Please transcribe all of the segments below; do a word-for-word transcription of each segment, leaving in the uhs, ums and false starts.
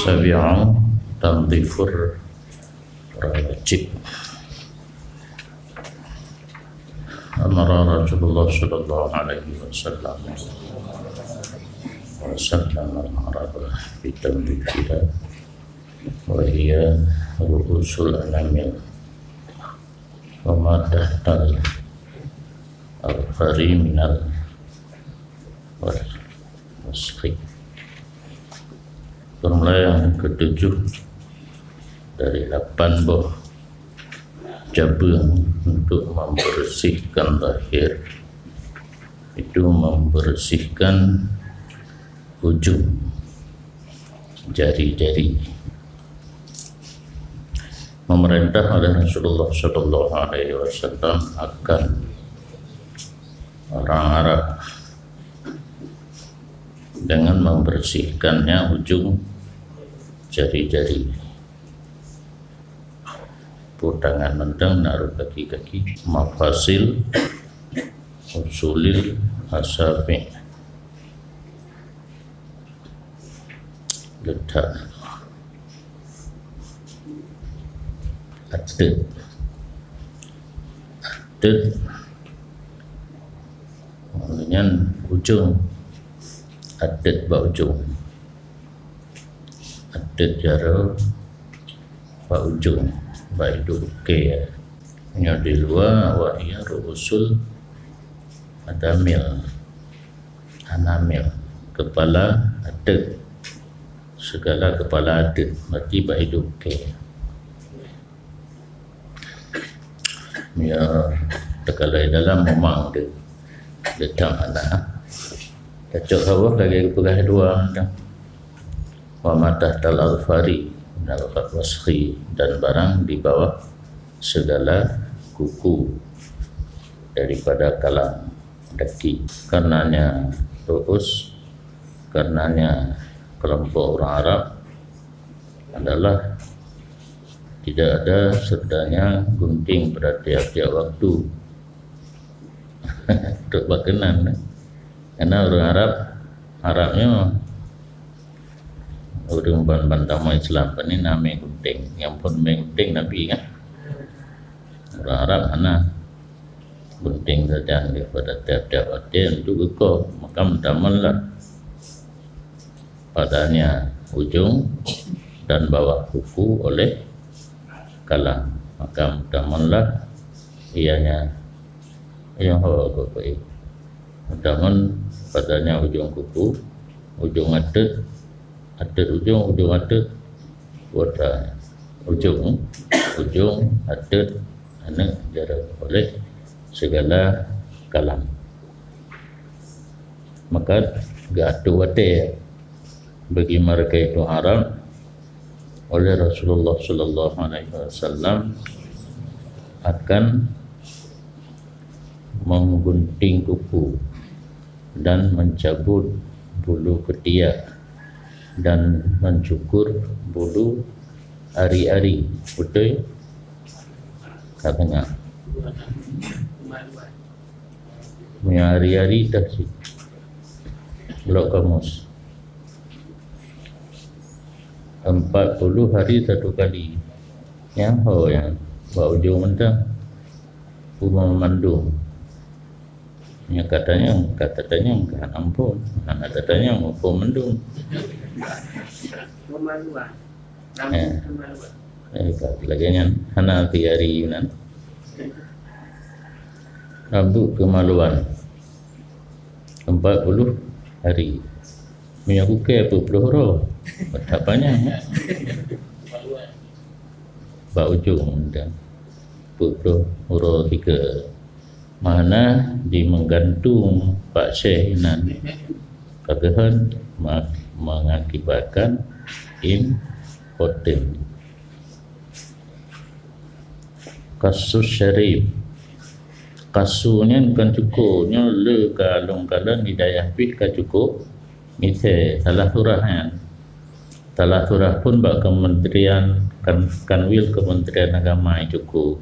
Tabi'u tanzifur rajib. Amara Rasulullah sallallahu alaihi wasallam wa sallam al-Araba bi tanzifiha wa hiya ru'usul anamil wa ma tahtal azfari minal was-, wasfi. Formula yang ketujuh dari lapan boh cabeueng untuk membersihkan zahir, itu membersihkan ujung jari-jari. Memerintah oleh Rasulullah sallallahu alaihi wasallam akan orang Arab dengan membersihkannya ujung jari-jari. Peue tangan mantong, naruh kaki-kaki, mafasil, usulil asabi'. Letak. Ateuet. Ateuet. Nyan ujong. Ateuet bak ujong. Ateuet jaroe bak ujong, bak iduek ukée. Nyoe di luwa, wa hiya ru'usul anamil. Anamil, kepala ateuet. Segala kepala ateuet, berarti bak iduek ukée. Ya, takalon dalam memang dia, dia tak ada. Cocok saboh lagée geupeugah dua macam. Wa ma tahtal azfari minal wasfi, dan barang di bawah segala kuku daripada kalang daki. Karenanya ru'us, karenanya kelompok orang Arab adalah tidak ada sebenarnya gunting pada tiap-tiap waktu. Untuk berkenan, eh. Karena orang Arab, Arabnya ureuëng ban-ban tamong Islam, kan ni na mé gunting. Nyang phon mé gunting Nabi kan. Orang Arab hana. Gunting sajan daripada tiap-tiap watée untuk geukoh, maka meutamong lah padanya ujong dan bawah kuku oleh kalang. Maka meutamong lah ianya, nyang ho geupeue. Meutamong padanya ujong kuku, ujong ateuet, ateuet ujong, ujong ateuet, buet ujong, ujong ateuet aneuk jaroe oleh segala kalang. Maka geuatoe watée bagi mereka itu haram oleh Rasulullah sallallahu alaihi wasallam akan menggunting kuku dan mencabut bulu ketiak dan mencukur bulu ari-ari. Betul? Ka deungoe. Meunyoe ari-ari tafsir. Blok kamus. Empat puluh hari satu kali. Nyang ho nyang bak ujong mantong. Uma mandum. Nyang ka tanyong, ka tatanyong, ka ampôn. Hana tatanyong, ampôn mandum. Pemaluan. Eh. Rambut kemaluan. Eh, ka lagée nyan. Hana arti ari Yunan. Rambut kemaluan. Empat puluh hari. Meunyoe gukée peuet ploh uroe, tak panyang, ya. Bak ujong dah. Peuet ploh uroe tiga. Makna di menggantung bak syeh inan. Ka geuhon ma-, mengakibatkan impoten. Kasus syarif. Kasu nyan kon cuko, nyoe le ka lôn kalon di dayah pih ka cuko. Misée, salah surah nyan. Salah surah pun bak kementerian kan, Kanwil Kementerian Agama cuko.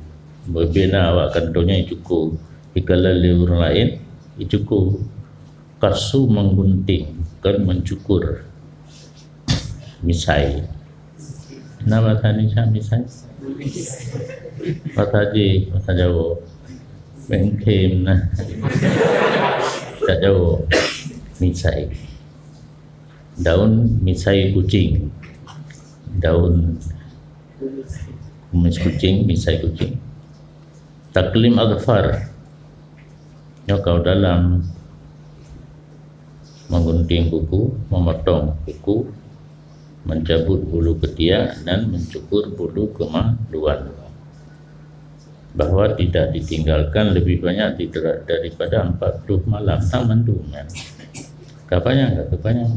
Beubina awak kantor nyan cuko. Dikalon lé ureuëng laén cuko. Kasu menggunting, kon mencukur. misai. Na bahasa Indonesia misai? Bahasa J, bahasa Jawa. Bengkem na. Bahasa Jawa. Misai. Daun misai kucing. Daun kumis kucing, misai kucing. Taklim azfar. Nyoe kalau dalam menggunting kuku, memotong kuku, mencabut bulu ketiak dan mencukur bulu kemaluan. Bahwa tidak ditinggalkan lebih banyak di-, daripada empat puluh malam. Sama tu kan. Kapanya enggak? Kapanya.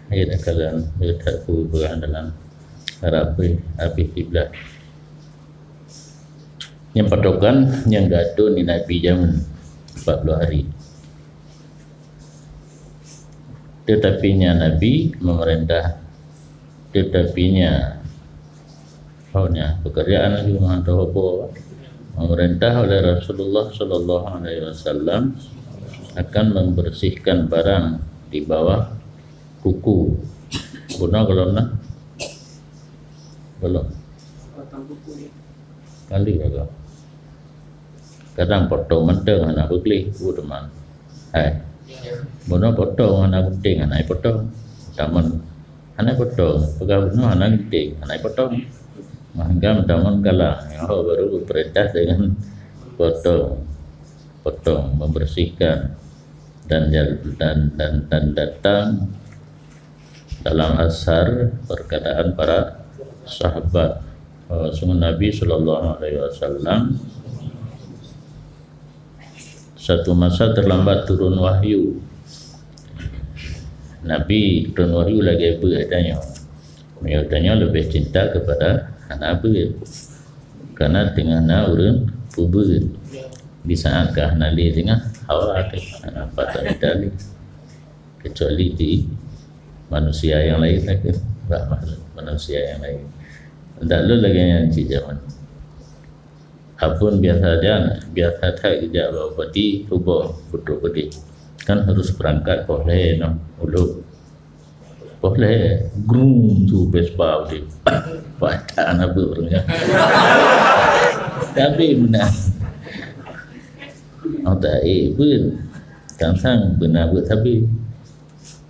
Ayat akalan, ayat aku pegang dalam harap habis kiblat. Nyang patokan nyang geuatô ni Nabi jameun empat puluh hari. Tetapi nya Nabi memerintah, tetapi nya, oh nya, pekerjaan laju mantong apa. Memerintah oleh Rasulullah sallallahu alaihi wasallam akan membersihkan barang di bawah kuku. Bunoe gohlom na? Gohlom. Kali ya, goh. Kadang potong mantong hana beugléh, oh teman. Hai. Bunoe potong hana gunting, hana potong. Taman hana potong, peugah bunoe hana gunting, hana potong. Mangga taman galang, nyoe baru perintah dengan potong, potong, membersihkan dan jal-, dan, dan, dan datang dalam asar perkataan para sahabat, bahwa sungguh Nabi sallallahu alaihi wasallam satu masa terlambat turun wahyu. Nabi turun wahyu lagée beuet tanyoe. Meunyoe tanyoe lebih cinta kepada hana beuet. Karena teungoh na ureuëng peubeuet. Di saat ka hana lé teungoh hawa teuh, hana patah tali. Kecuali di manusia yang lain, manusia yang lain. Ndak lôn lagée nyan cit jameun. Apun biasa jan, biasa that geujak bak bupati, tuboh putroe keudeh. Kan harus berangkat poh lhée nyoe, uluk. Poh lhée, grum tu Vespa udeb. Padan abu ureuëng nyan. Tapi meunan. Oh, tak, eh, pun. Tang sang beuna buet sabe.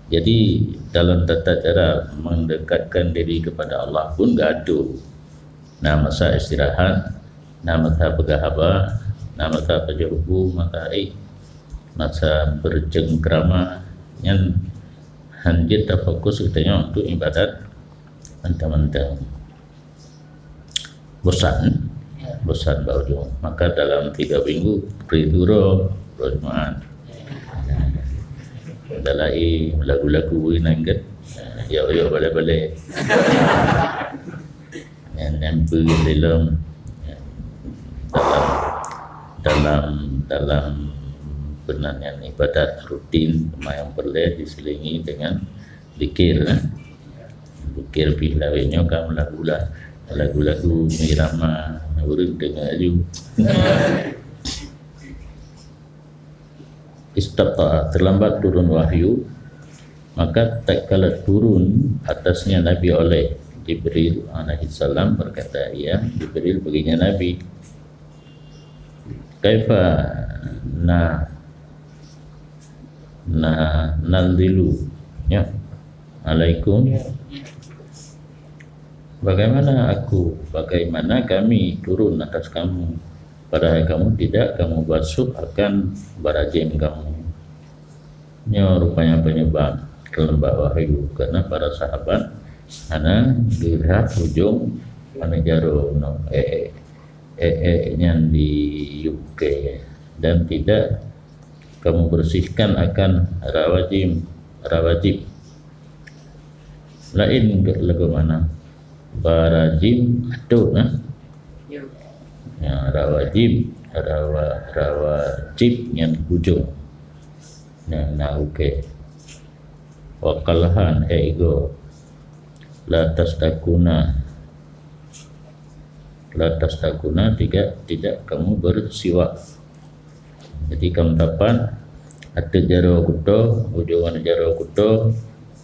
Jadi, dalam tata cara mendekatkan diri kepada Allah pun gadoh. Na masa istirahat, na masa peugah haba, na masa pajoh buku, masa, eh, masa bercengkrama, nyan hanjeuet tafokus geutanyoe untuk ibadat mantong-mantong. Bosan, bosan bak ujong. Maka dalam tiga minggu, bri surah, surah Jumaat. Dalam lagu-lagu inan kan, yok-yok balai-balai. Yang nempel dalam, dalam, dalam, dalam benan yang ibadat rutin, yang perlu diselingi dengan zikir, eh. Zikir pih lawét nyoe kan lagu lah, lagu-lagu irama ureuëng deungoe laju. Istaba, terlambat turun wahyu, maka tatkala turun atasnya Nabi oleh Jibril alaihissalam, berkata ia, Jibril baginya Nabi, "Kaifa na, na, nanzilu, ya, alaikum? Bagaimana aku, bagaimana kami turun atas kamu, padahal kamu tidak kamu basuh akan barajim kamu?" Nyoe rupanya penyebab terlambat wahyu, karena para sahabat hana geurhah ujong hana jaroe nyoe, eh, eh, eh, nyan di U K, dan tidak kamu bersihkan akan rawajim, rawajib. Laén lagu mana? Barajim atau nah? Ya, rawajib, rawa, rawajib nyan ujong. Nah, nah, okey. Wa qalhan, eh, igo. La tastakuna. La tastakuna, tidak, tidak kamu bersiwak. Jadi, kamu dapat Ateueh jaroe kuto, ujong jaroe kuto,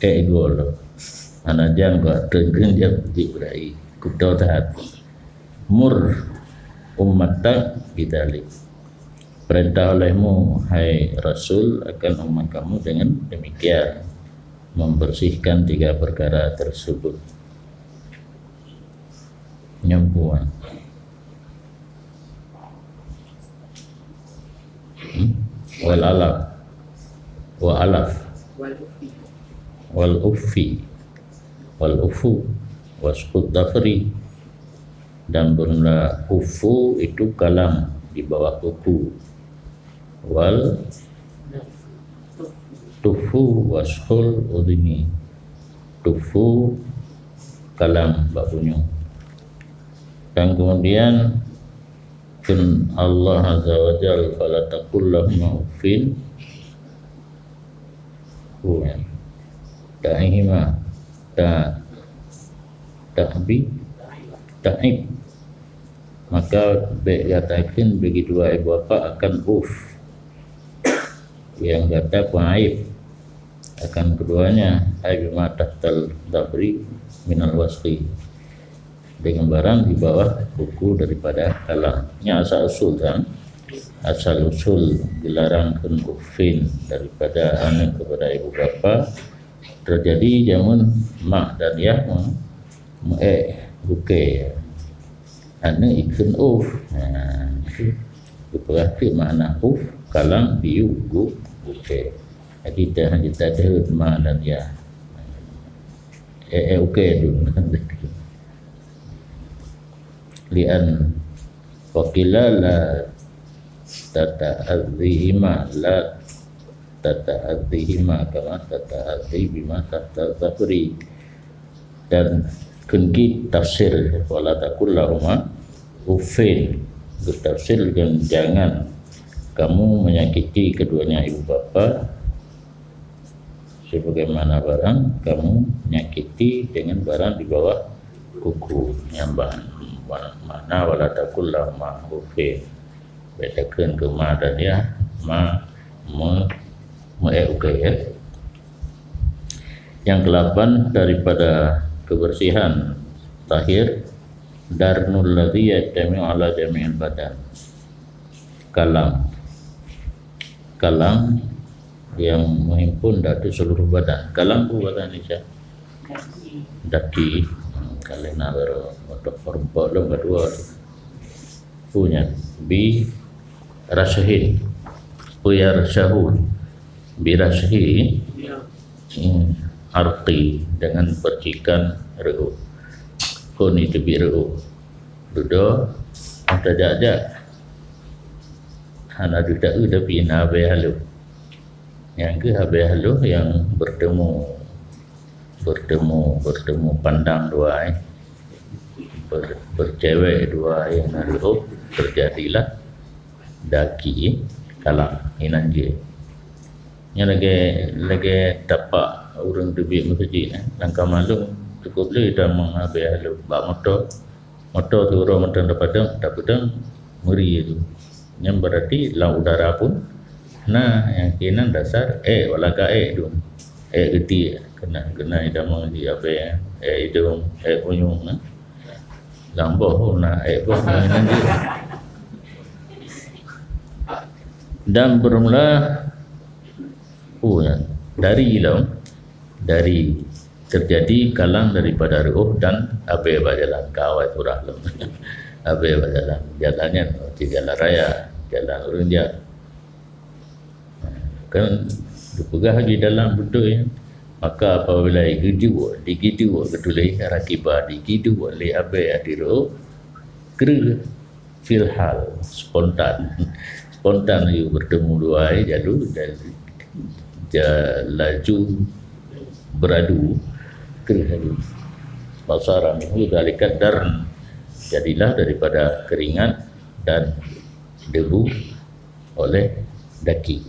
ék gol. Hana jan keu ateueh geunjab Jibril. Kuto that. Mur ummatak bidzalik. Perintah olehmu, hai Rasul, akan umat kamu dengan demikian, membersihkan tiga perkara tersebut. Nyambung. Hmm? Wal alaf. Wa alaf. Wal ufi. Wal ufi. Wal ufu. Wasqud dhafri. Dan bermula ufu itu kalam di bawah kuku. Wal tufu wasqul udhni. Tufu kalam bak bunyong. Dan kemudian kheun Allah Azza wa Jal, "Fala taqul lahuma uffin." Ta'ihima. Ta-, ta'bi-, ta'ib. Maka bék gata kheun bagi dua ibu bapak akan uf. Nyang gata peuaib akan keduanya, ai bima tahtal dhafri minal wasqi, dengan barang di bawah kuku daripada kalam. Nyan asal usul kan? Asal usul geularang kheun uffin daripada aneuk kepada ibu bapa terjadi jameun mak dan yah me-, meuék gukée. Aneuk ikheun uf. Ha, itu. Geupeugah pih makna uf, kalam biu gu-, gukée. Jadi, dah, dah, dah, ma dan ya. Eh, eh, okey tu. Lian wakila la tata'adzihima, la tata'adzihima kama tata'adzi bima tahta dhafri. Dan kheun cit tafsir, "Wala taqul lahuma uffin." Geutafsir dengan, "Jangan kamu menyakiti keduanya ibu bapa sebagaimana barang kamu menyakiti dengan barang di bawah kuku." Nyang ba-, ba-, makna, "Wala taqul lahuma uffin." Bék takheun keu ma dan yah, ma, me, meuék ukée, ya. Yang kelapan daripada kebersihan zahir, darnul ladzi yajtami'u ala jami'il badan. Kalam. Kalam yang menghimpun dari seluruh badan. Kalam tu bahasa Indonesia. Daki. Hmm, kalau nak baru untuk perempuan belum kedua tu. Punya. Bi rashin. Puya rasahu. Bi rashin. Hmm, arti dengan percikan reu'uh. Kon itu bi reu'uh. Dudoe, mata jak-jak. Hana dudoe tapi na habéh haloh. Nyang keuh habéh haloh nyang bertemu, bertemu, bertemu pandang dua, eh. Ber-, bercewek dua nyang na reu'uh, terjadilah daki kalam inan jih. Nyan lagée, lagée tapak ureuëng teubiet meuseujid, eh. Lam kamalong cukup lé tamong habéh haloh bak moto. Moto siuroe mantong tapeudong, tapeudong, meuri tu. Nyan berarti lam udara pun na, nyang keunan dasar ék, wala ka ék tu. Ék geutiek, keunan, keunan idamong jih abée, ék idong, ék punyueng, na. Lam boh pun na ék boh, na, na, na. Dan bermula, oh, ya, dari lom, dari terjadi kalam daripada reu'uh dan abée bak jalan, ka awai surah lom. Abée bak jalan, jalan nyan, di jalan raya, jalan ureuëng jak. Kan geupeugah di dalam beutôi, maka apabila geuduek, digiduek geutuléh rakiba, digiduek lé abée di reu'uh, kreueh fil hal, spontan. Spontan laju bertemu dua ai jalu dan ja-, laju beradu, kreueh laju. Fasara minhu dzalika darn, jadilah daripada keringat dan debu oleh daki.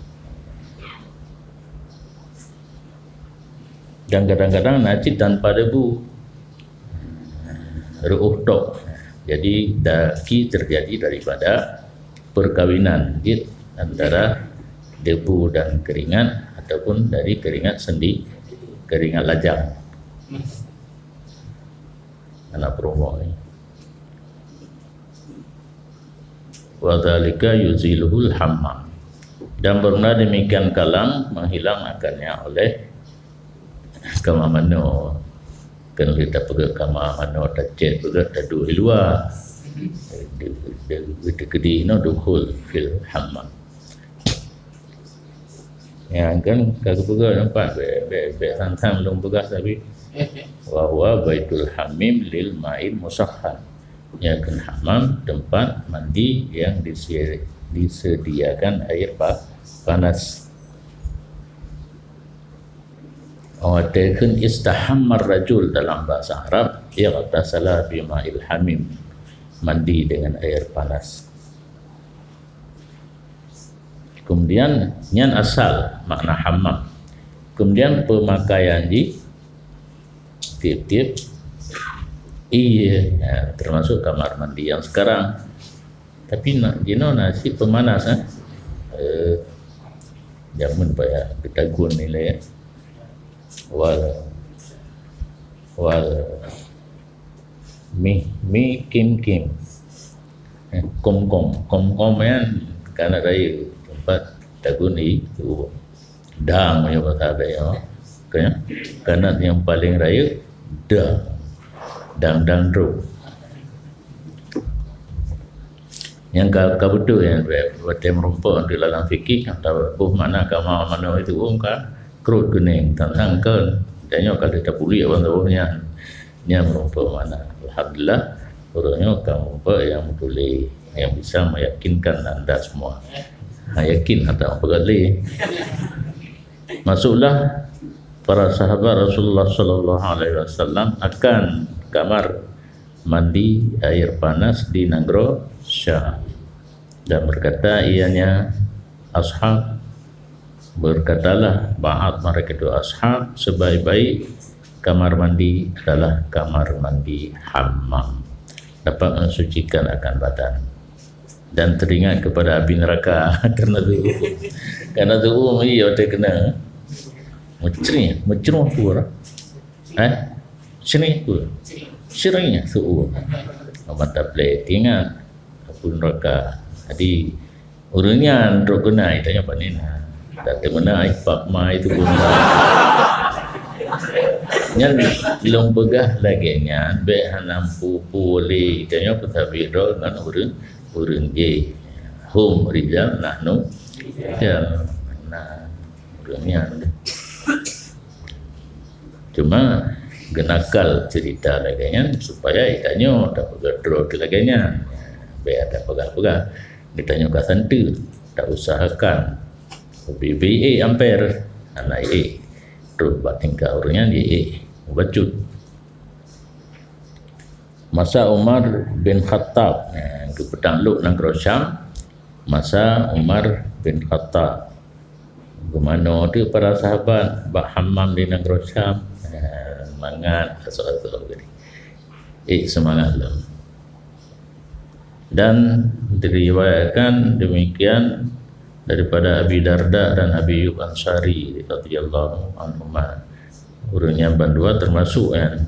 Dan kadang-kadang na cit tanpa debu, reu'uh tok. Jadi, daki terjadi daripada perkawinan jih antara debu dan keringat, ataupun dari keringat sendi, keringat lajang anak peurumoh ni. Wa dzalika yuziluhul hammam. Dan beuna demikian kalam menghilang akannya oleh kama manoe. Kan kita peugah kama manoe, tacet peugah taduek di luwa. Di, di, di, di, di, no dukhul fil hammam. Ya kan, ka geupeugah nampak, bèk, bèk, bèk sang-sang lôn peugah tapi, wa huwa baitul hamim lil ma'il musakhan. Ya kan, hammam, tempat mandi yang dise-, disediakan air pa-, panas. Watèe kheun istahammar rajul dalam bahasa Arab, ightasala bima'il hamim, mandi dengan air panas. Kemudian, nyan asal makna hammam. Kemudian, pemakaian jih tiep-tiep, iya, ya, termasuk kamar mandi yang sekarang. Tapi na, jinoe na cit pemanas, eh. Eh, jameun payah geutagun nilai, eh. Wal, wal, mi, mi, kim, kim. Eh, kom, kom. Kom, kom nyan ka na rayeuk, tempat tagun ié. Dang, ya, bahasa Arab, ya. Kan? Karena yang paling rayeuk, dang. Dang, dang, drum. Nyang ka, ka beutôi nyan, watèe meurumpok di dalam fikih, atau boh makna kama manoe itu, um, ka krot keuning, tang-tang kan. Dan nyoe ka lheueh tapuléh wan saboh nyan. Nyan meurumpok makna. Alhamdulillah, ureueng nyoe ka meurumpok nyang meutuléh, nyang bisa meyakinkan anda semua. Ha, yakin atau apa kali? Masuklah para sahabat Rasulullah sallallahu alaihi wasallam akan kamar mandi air panas di nanggroe Syam. Dan berkata ianya ashab, berkatalah ba'd mereka itu ashab, sebaik-baik kamar mandi adalah kamar mandi hammam. Dapat mensucikan akan badan. Dan teringat kepada api neraka karena su'um. Karena su'um, iya, watèe kena. Meucrih, meucrih pura. Eh? Seni pun. Seni su'um. Mata plek ingat. Api neraka. Jadi, ureueng nyan trok keunan, tanyoe pane na. Dan teumeunak ai pap mai tu pun. Nyan lôn peugah lagèe nyan, bèk hana pu-pu lé. Tanyoe peutabri droe ngon ureueng, ureueng jih. Hum rijal, nahnu rijal. Nah, ureueng nyan. Cuma geunakal cerita lagèe nyan supaya geutanyoe tapeugah droe lagèe nyan. Bèk tapeugah-peugah, geutanyoe ka santeue, tausahakan. Bi-, bi ék amper, hana ék. Trok bak tingkah ureueng nyan, ék mubacut. Masa Umar bin Khattab, eh, geupeutanglok nanggroe Syam masa Umar bin Khattab. Geumanoe teuk para sahabat bak hammam di nanggroe Syam. Eh, mangat asoe-asoe geutanyoe. Eh, seumangat lom. Dan diriwayatkan demikian daripada Abi Darda dan Abi Ayyub Ansari radhiyallahu anhuma. Ureueng nyan bandua termasuk nyan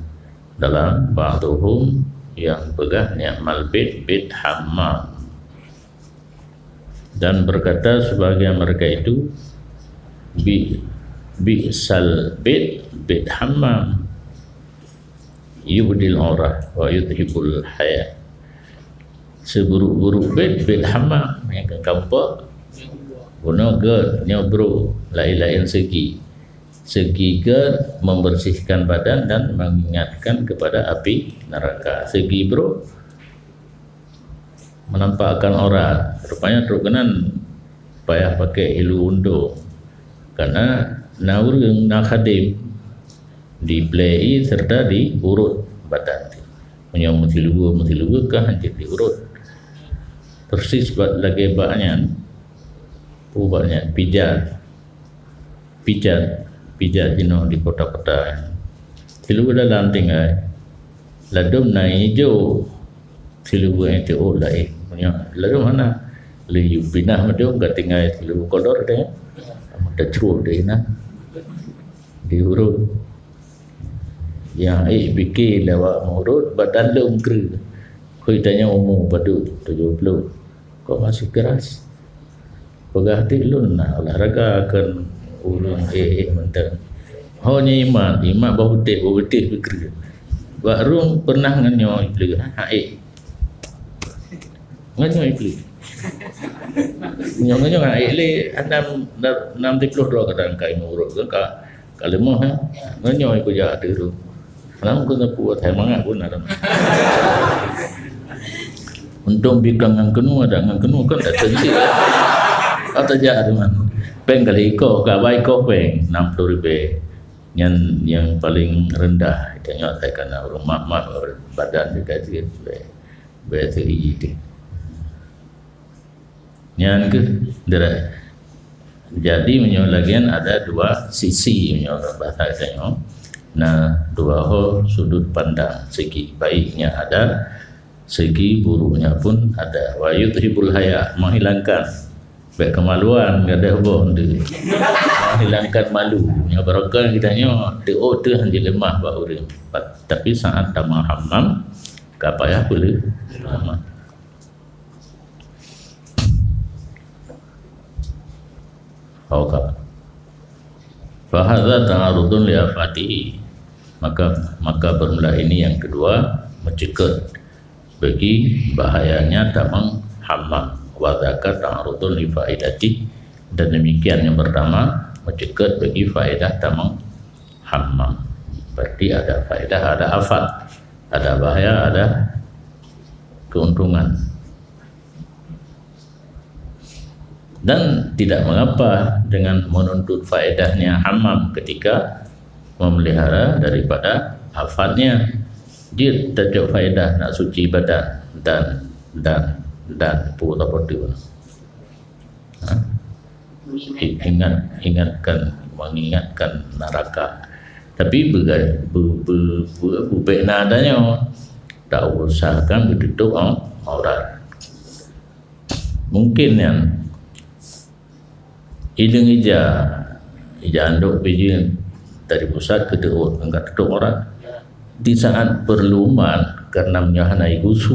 dalam ba'duhum yang peugah ni'mal bait, bait hammam. Dan berkata sebahagian mereka itu, bi-, bi'sal bait, bait hammam. Yubdil aurah wa yudhibul haya. Seburuk-buruk bait, bait hammam. Nyang keu kampok, bunoe gèt, nyoe brôk, laén-laén segi. Segi gèt membersihkan badan dan mengingatkan kepada api neraka. Segi brôk menampakkan aurat. Rupanya trok keunan payah pakai ilu undong. Karena na ureueng, na khadem, diplei serta diurot badan. Meunyoe meusiluweue, meusiluweue kah jeuet diurot. Persis bak lagèe bak nyan, peue bak nyan, pijat. Pijat, pijat jinoe di kota-kota. Siluweue dalam tinggai. Ladôm na ijo. Siluweue nyang teuôt laén. Meunyoe ladôm hana. Lé yub binah meudong ka tinggai lheueh kolor deh. Teucrok deh na. Diurut. Nyang ék pike lewat murut badan lom kreueh. Khui tanya umu padub tujuh puluh. Kok masih keras? Peugah di lôn na olahraga kan ureuëng ék mantong. Ho nyan imat, imat bak utek, bak utek pike. Bak rhueng pernah ngon nyoe iblih, ha ék. Ngon nyoe iblih. Nyoe ngon nyoe ha ék lé enam enam tiplôh droe kadang kai murut ke ka Ka leumoh, eh? Ngon nyoe kujak ateueh tu. Lam keuneuk kuat hai mangat pun ada. Untung bikang ngon keunoe ada, ngon keunoe kan datang cit. Atau jak tu man. Peng kali iko, ka bai iko peng enam puluh ribu. Nyan yang paling rendah. Tengok saya kena rumah mak badan dekat dia. Bai, bai seri itu. Nyan keuh dera-, jadi meunyoe lagée nyan ada dua sisi meunyoe bahasa geutanyoe. Nah, dua ho sudut pandang. Segi baiknya ada, segi buruknya pun ada. Wa yudhibul haya, menghilangkan. Baik kemaluan, gadoh boh tu. Menghilangkan malu. Nyoe barokon geutanyoe, teuôt teuh han jileumah bak ureuëng. Tapi saat tamah hammam, ka payah peuleueh. Oke. Fahadza ta'arudun li afatihi. Maka, maka bermula ini yang kedua, meuceukeut bagi bahayanya tamong hammam. Wa dzaka ta'arudun li faidati. Dan demikian yang pertama, meuceukeut bagi faedah tamong hammam. Berarti ada faedah, ada afat. Ada bahaya, ada keuntungan. Dan tidak mengapa dengan menuntut faedahnya hammam ketika memelihara daripada afatnya. Dia tajok faedah nak suci badan dan, dan, dan pura-pura. Ha? I-, ingat, ingatkan, mengingatkan neraka. Tapi beuga-, be-, be-, be-, bubek na tanyoe, tak usahakan beututup au-, aurat. Mungkin nyan, idong ija, ija andok pijin dari pusat ke teuôt, angkat tutup aurat. Di saat perlu mat, karena meunyoe hana igusu,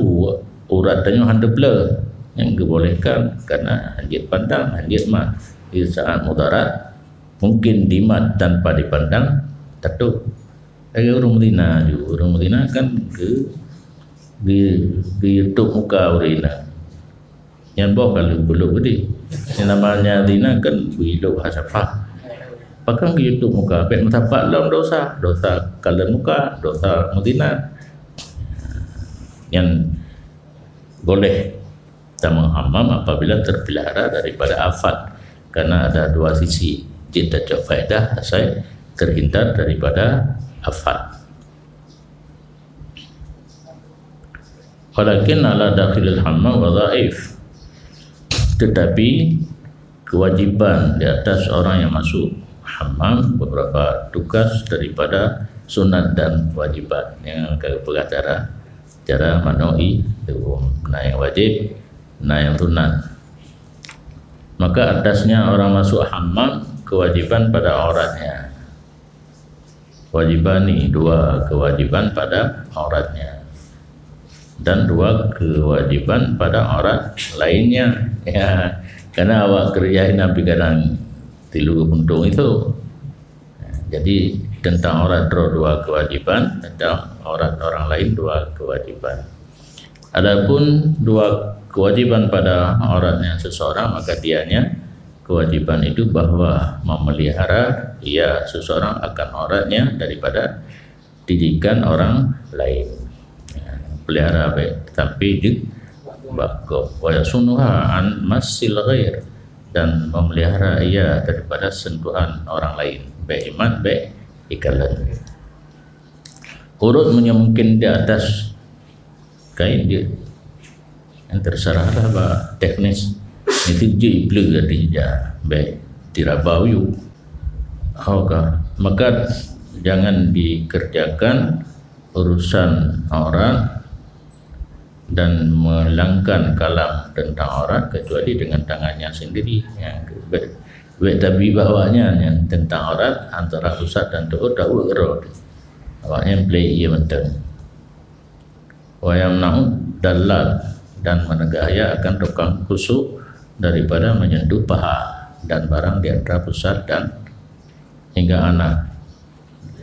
urat tanyoe hana teubleu. Nyang geubolehkan karena hanjeuet pandang, hanjeuet mat. Di saat mudarat, mungkin dimat tanpa dipandang, tatup. Lagée ureuëng meuzina ju, ureuëng meuzina kan geu-, geu-, geuyutup muka ureuëng inong. Nyan boh ka lheueh beulôk geude. Nyang namanya zina kan beuilôk hasafah. Pakon geuyutup muka, bék meusapat lom dosa. Dosa kalon muka, dosa meuzina. Nyan boleh tamong hammam apabila terpelihara daripada afat. Karena ada dua sisi. Jeuet tacok faedah asai terhindar daripada afat. Walakin ala dakhilil hammam wadhaif. Tetapi kewajiban di atas orang yang masuk hammam beberapa tugas daripada sunat dan wajibat. Nyang ka geupeugah cara, cara manoe itu na nyang wajib, na nyang sunat. Maka atasnya orang masuk hammam kewajiban pada auratnya. Wajibani, dua kewajiban pada auratnya. Dan dua kewajiban pada aurat lainnya. Ya, karena awak kerja ini nabi kadang tilu puntung itu. Jadi tentang aurat droe dua kewajiban, tentang aurat orang lain dua kewajiban. Adapun dua kewajiban pada auratnya seseorang, maka dianya kewajiban itu bahwa memelihara ia seseorang akan auratnya daripada didikan orang lain. Ya, pelihara baik sampai di bakok. Wa yasunuha an masil ghair, dan memelihara ia daripada sentuhan orang lain, baik imat, baik ikalon. Urut meunyoe mungkin di atas kain dia. Yang terserah lah bak teknis. Itu je bleu tadi ja. Baik, tirabau yu. Oke. Maka jangan dikerjakan urusan orang dan melangkan kalam tentang aurat kecuali dengan tangannya sendiri. Ya, bèk, bèk tabri bak awaknyan nyang tentang aurat antara pusat dan tu'uh tahu keudroe. Awaknyan plé ié mantong. Wa yamna'u dallat, dan mencegah ia akan tukang khusuk daripada menyentuh paha dan barang di antara pusat dan hingga anak.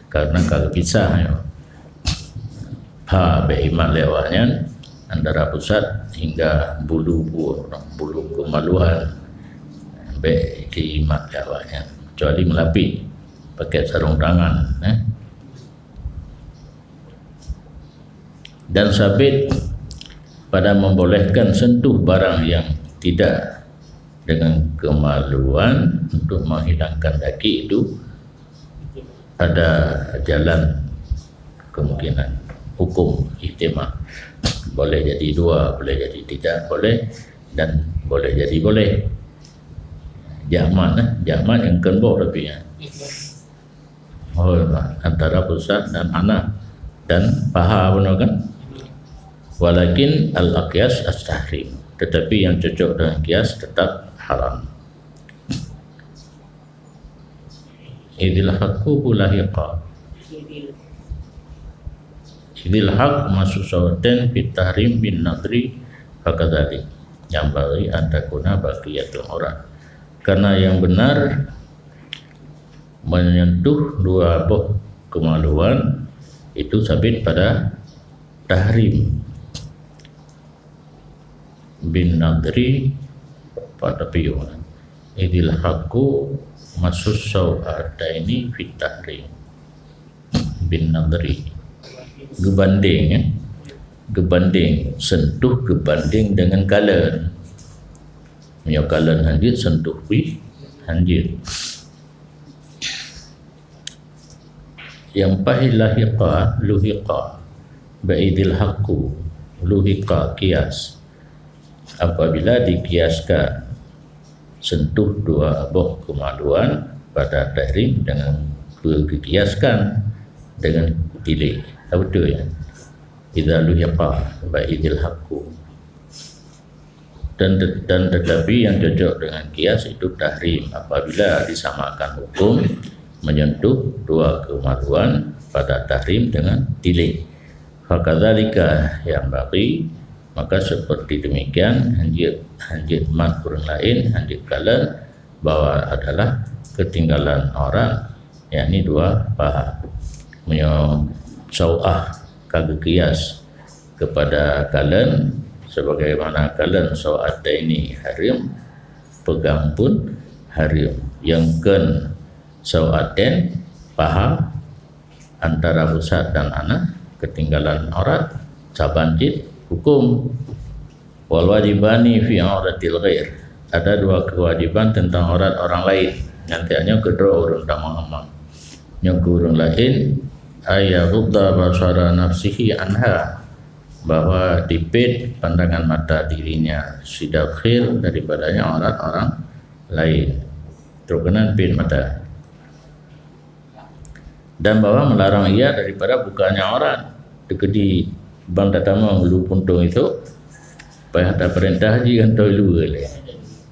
Karena ka geupisah nyoe. Pha bèk imat lé awaknyan antara pusat hingga bulu buoh, bulu kemaluan. Bèk imat lé awaknyan. Kecuali meulapik, pakai sarung tangan, eh. Dan sabit pada membolehkan sentuh barang yang tidak dengan kemaluan untuk menghilangkan daki itu ada jalan kemungkinan hukum ihtimal. Boleh jadi dua, boleh jadi tidak boleh, dan boleh jadi boleh. Jamak, eh, jamak nyang keumbok tapi, ya. Oh, antara pusat dan anak dan paha benar kan? Walakin al-aqyas at-tahrim. Tetapi yang cocok dengan kias tetap haram. Idil haqqu lahiqa. Idil haq masu sawaten fit tahrim bin nadri fakadzalik. Yang bagi antakuna baqiyatul aurat. Karena yang benar menyentuh dua boh kemaluan itu sabit pada tahrim bin nadri pada piyu. Idil haqqu masus sau'ataini fit tahrim bin nadri. Geubandeng, ya. Geubandeng, sentuh geubandeng dengan kalon. Meunyoe kalon hanjeuet, sentuh pih hanjeuet. Yang paih lahiqa, luhiqa, ba'idil haqqu, luhiqa kias. Apabila dikiaskan sentuh dua boh kemaluan pada tahrim dengan dikiaskan dengan tilik. Apa betul ya? Idza luhiqa ba'idil haqqu. Dan, dan tetapi yang cocok dengan kias itu tahrim apabila disamakan hukum menyentuh dua kemaluan pada tahrim dengan tilik. Fakadzalika yang bagi, maka seperti demikian hanjeuet, hanjeuet mat ureuëng laén, hanjeuet kalon bahwa adalah ketinggalan aurat, yakni dua paha. Meunyoe sau'ah ka geukias kepada kalon, sebagaimana kalon sau'ataini hareuem, pegang pun hareuem. Nyang kön sau'atain, paha, antara pusat dan anak, ketinggalan aurat, saban cit hukum. Wal wajibani fi auratil ghair. Ada dua kewajiban tentang aurat orang lain. Nanti hanya kedua ureuëng tamong-tamong. Nyang keu ureuëng laén, ay yaghudda basara nafsihi anha, bahwa dipit pandangan mata dirinya sidakhil daripadanya aurat orang lain. Trok keunan pit mata. Dan bahwa melarang ia daripada bukanya aurat. Teukeudi ban tatamong lu puntông itu, payah tapeurintah jih gantoe luweue lé.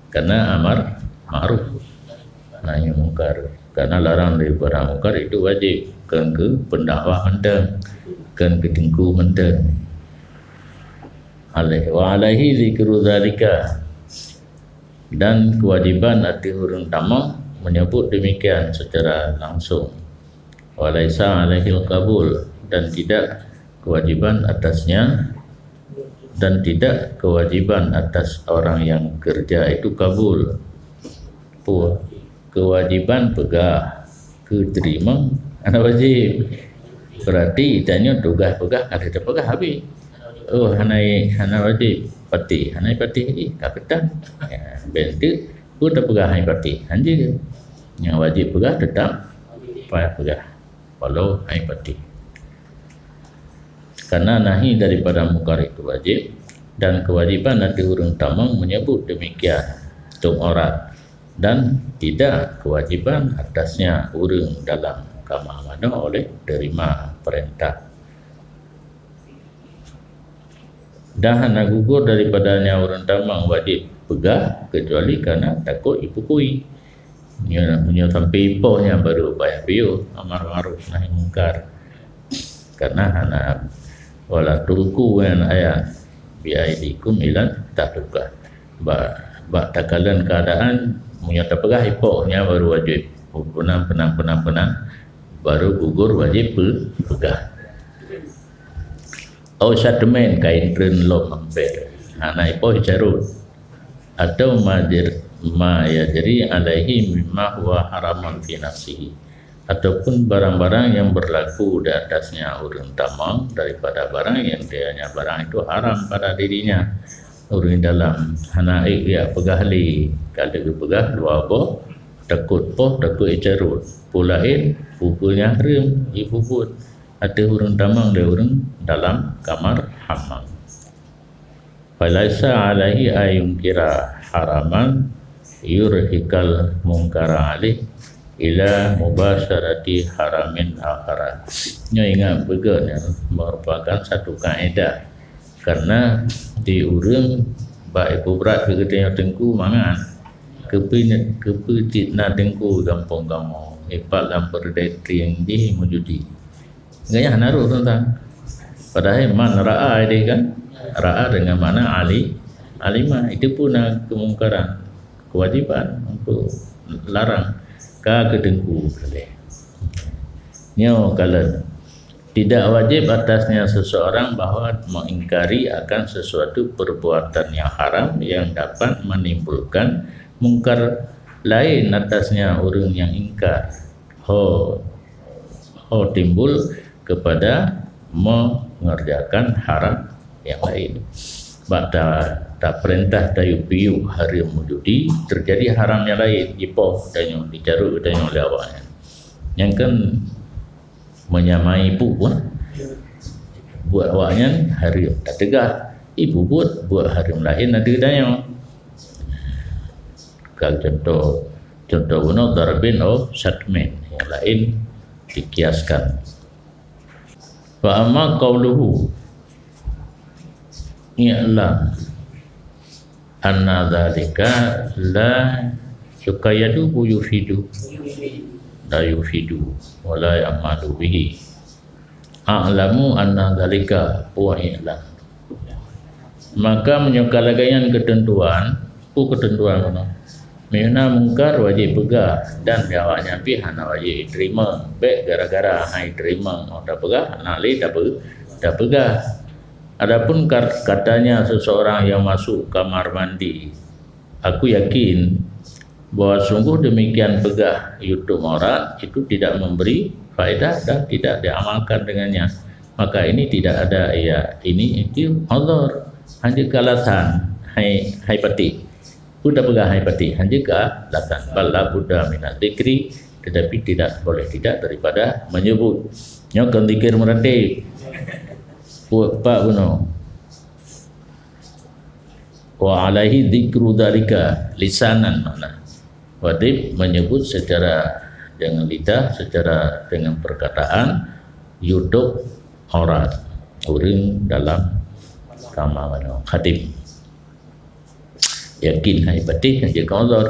Karena amar ma'ruf nahi mungkar. Karena larang daripada mungkar itu wajib, kön keu pendakwah mantong, kön keu teungku mantong. Alaih, wa alaihi zikru zalika, dan kewajiban atas ureuëng tamong menyebut demikian secara langsung. Wa laisa alaihil qabul, dan tidak kewajiban atasnya, dan tidak kewajiban atas orang yang kerja itu kabul. Pu-, kewajiban peugah, keu teurimong hana wajib. Berarti tanyoe tugaih peugah ka lheueh tapeugah habéh. Oh, hana, hana wajib patéh, hana patéh lé, ka keutan. Ya, ben teuk peue tapeugah hana patéh, hanjeuet. Nyang wajib peugah teutap payah peugah, walau hana patéh. Karena nahi daripada mungkar itu wajib, dan kewajiban atas ureuëng tamong menyebut demikian, tueng aurat, dan tidak kewajiban atasnya ureuëng dalam kama manoe oleh terima perintah. Dan hana gugur daripada nyan ureuëng tamong wajéb peugah, kecuali karena takot ipukui. Nyoe, nyoe sampai ipoh nyan baru payah piôh amar ma'ruf nahi mungkar. Karena hana, "Wala tulqu bi aydikum ila tahlukah." Bak, bak takalon keadaan, meunyoe tapeugah ipoh nyan baru wajéb. Peunang, peunang, peunang, peunang, baru gugur wajéb pe-, peugah. Au syatmen, kain treun lom ampé. Hana ipoh icarot. Atau ma jer-, ma yajri alaihi mimma huwa haramun fi nafsihi. Ataupun barang-barang yang berlaku di atasnya ureuëng tamong daripada barang yang kiranya barang itu haram pada dirinya. Ureuëng dalam hana ék ya peugah lé, ka lheueh peugah dua boh, takot poh, takot icarot. Peue laén, peue-peue nyang hareuem, ipubuet. Ateueh ureuëng tamong lé ureuëng dalam kamar hammam. Falaisa alaihi ayungkira haraman yurhikal mungkara alaih ila mubasyarati haramin akhara. Nyoe ingat beugét nyan merupakan satu kaedah. Karena di ureuëng bak ibu brat keu geutanyoe teungku mangat. Keupeue, keupeue cit na teungku gampông kamoe, ipat lam peureudai tieng jih meujudi. Gaya hana rôh teuntang. Padahai man ra'a deh kan, ra'a dengan makna ali, alima. Itu pun na kemungkaran, kewajiban untuk larang ka keu teungku boleh. Nyoe kalon, tidak wajib atasnya seseorang bahwa mengingkari akan sesuatu perbuatan yang haram yang dapat menimbulkan mungkar lain atasnya ureuëng yang ingkar. Ho, ho timbul kepada mengerjakan haram yang lain. Bak ta, tapeurintah tayue piôh hareuem meujudi, terjadi haram yang lain, jipoh tanyoe, jicarot tanyoe lé awaknyan. Nyan kan menyamai ipubuet. Buet awaknyan hareuem tateugah, ipubuet buet hareuem laén ateueh tanyoe. Ka contoh, contoh bunoe darbin au syatmin, yang lain dikiaskan. Fa amma qauluhu, i'lam anna dzalika la yuqayyadu yufidu, la yufidu, wa la ya'malu bihi. A'lamu anna dzalika huwa i'lam. Maka meunyoe ka lagée nyan keuteuntuan, peue keuteuntuan bunoe? Meunyoe na mungkar wajéb peugah dan awaknyan pih hana wajéb jiteurimong. Bék gara-gara hana jiteurimong, oh, tapeugah, hana lé tape-, tapeugah. Adapun kat-, katanya seseorang yang masuk kamar mandi, aku yakin bahwa sungguh demikian peugah yutup aurat itu tidak memberi faedah dan tidak diamalkan dengannya. Maka ini tidak ada, ya, ini itu uzur. Hanya alasan, hai, hai patéh. Peue tapeugah hai patéh, hana jeuet keu alasan. Bal la budda minadz dzikri, tetapi tidak boleh tidak daripada menyebut. Nyoe kon zikir meuratéb. Peue, pat bunoe. Wa alaihi dzikru dzalika lisanan, makna wajib menyebut secara dengan lidah, secara dengan perkataan, yutup aurat ureuëng dalam kama manoe khadim. Yakin hai patéh, hana jeuet keu uzur.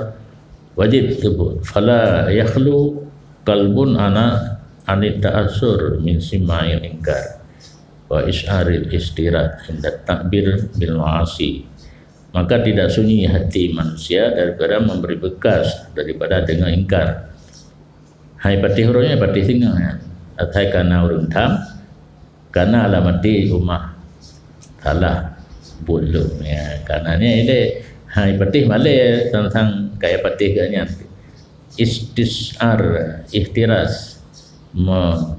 Wajib teubeuet. Fala yakhlu qalbun ana anit ta'assur min sima'il ingkar wa isy'aril istirak inda takbir bil ma'asi. Maka tidak sunyi hati manusia daripada memberi bekas daripada dengar ingkar. Hai patéh uroe nyoe, patéh singoh nyan. Asai kana ureuëng tham, kana lam até ummah salah buet lom. Ya, kana nyan ilée hai patéh malée sang-sang kaya patéh geuh nyan. Istisy'ar, ihtiras, me-,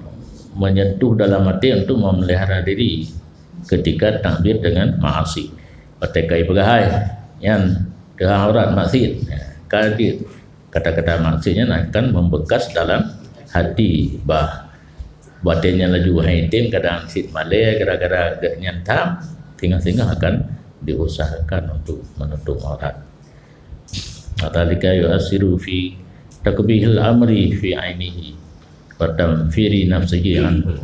menyentuh dalam até untuk memelihara diri ketika takbir dengan maasi. Patéh kai peugah hai, nyan teuhah aurat maksiet. Ya, ka jeuet. Kata-kata maksiat nyan akan membekas dalam hati, bah batin nyan laju hai tem kadang cit malée gara-gara geuh nyan tham, singoh-singoh akan diusahakan untuk menutup aurat. Dzalika yu'assiru fi takbihil amri fi ainihi wa tanfiri nafsihi anhu.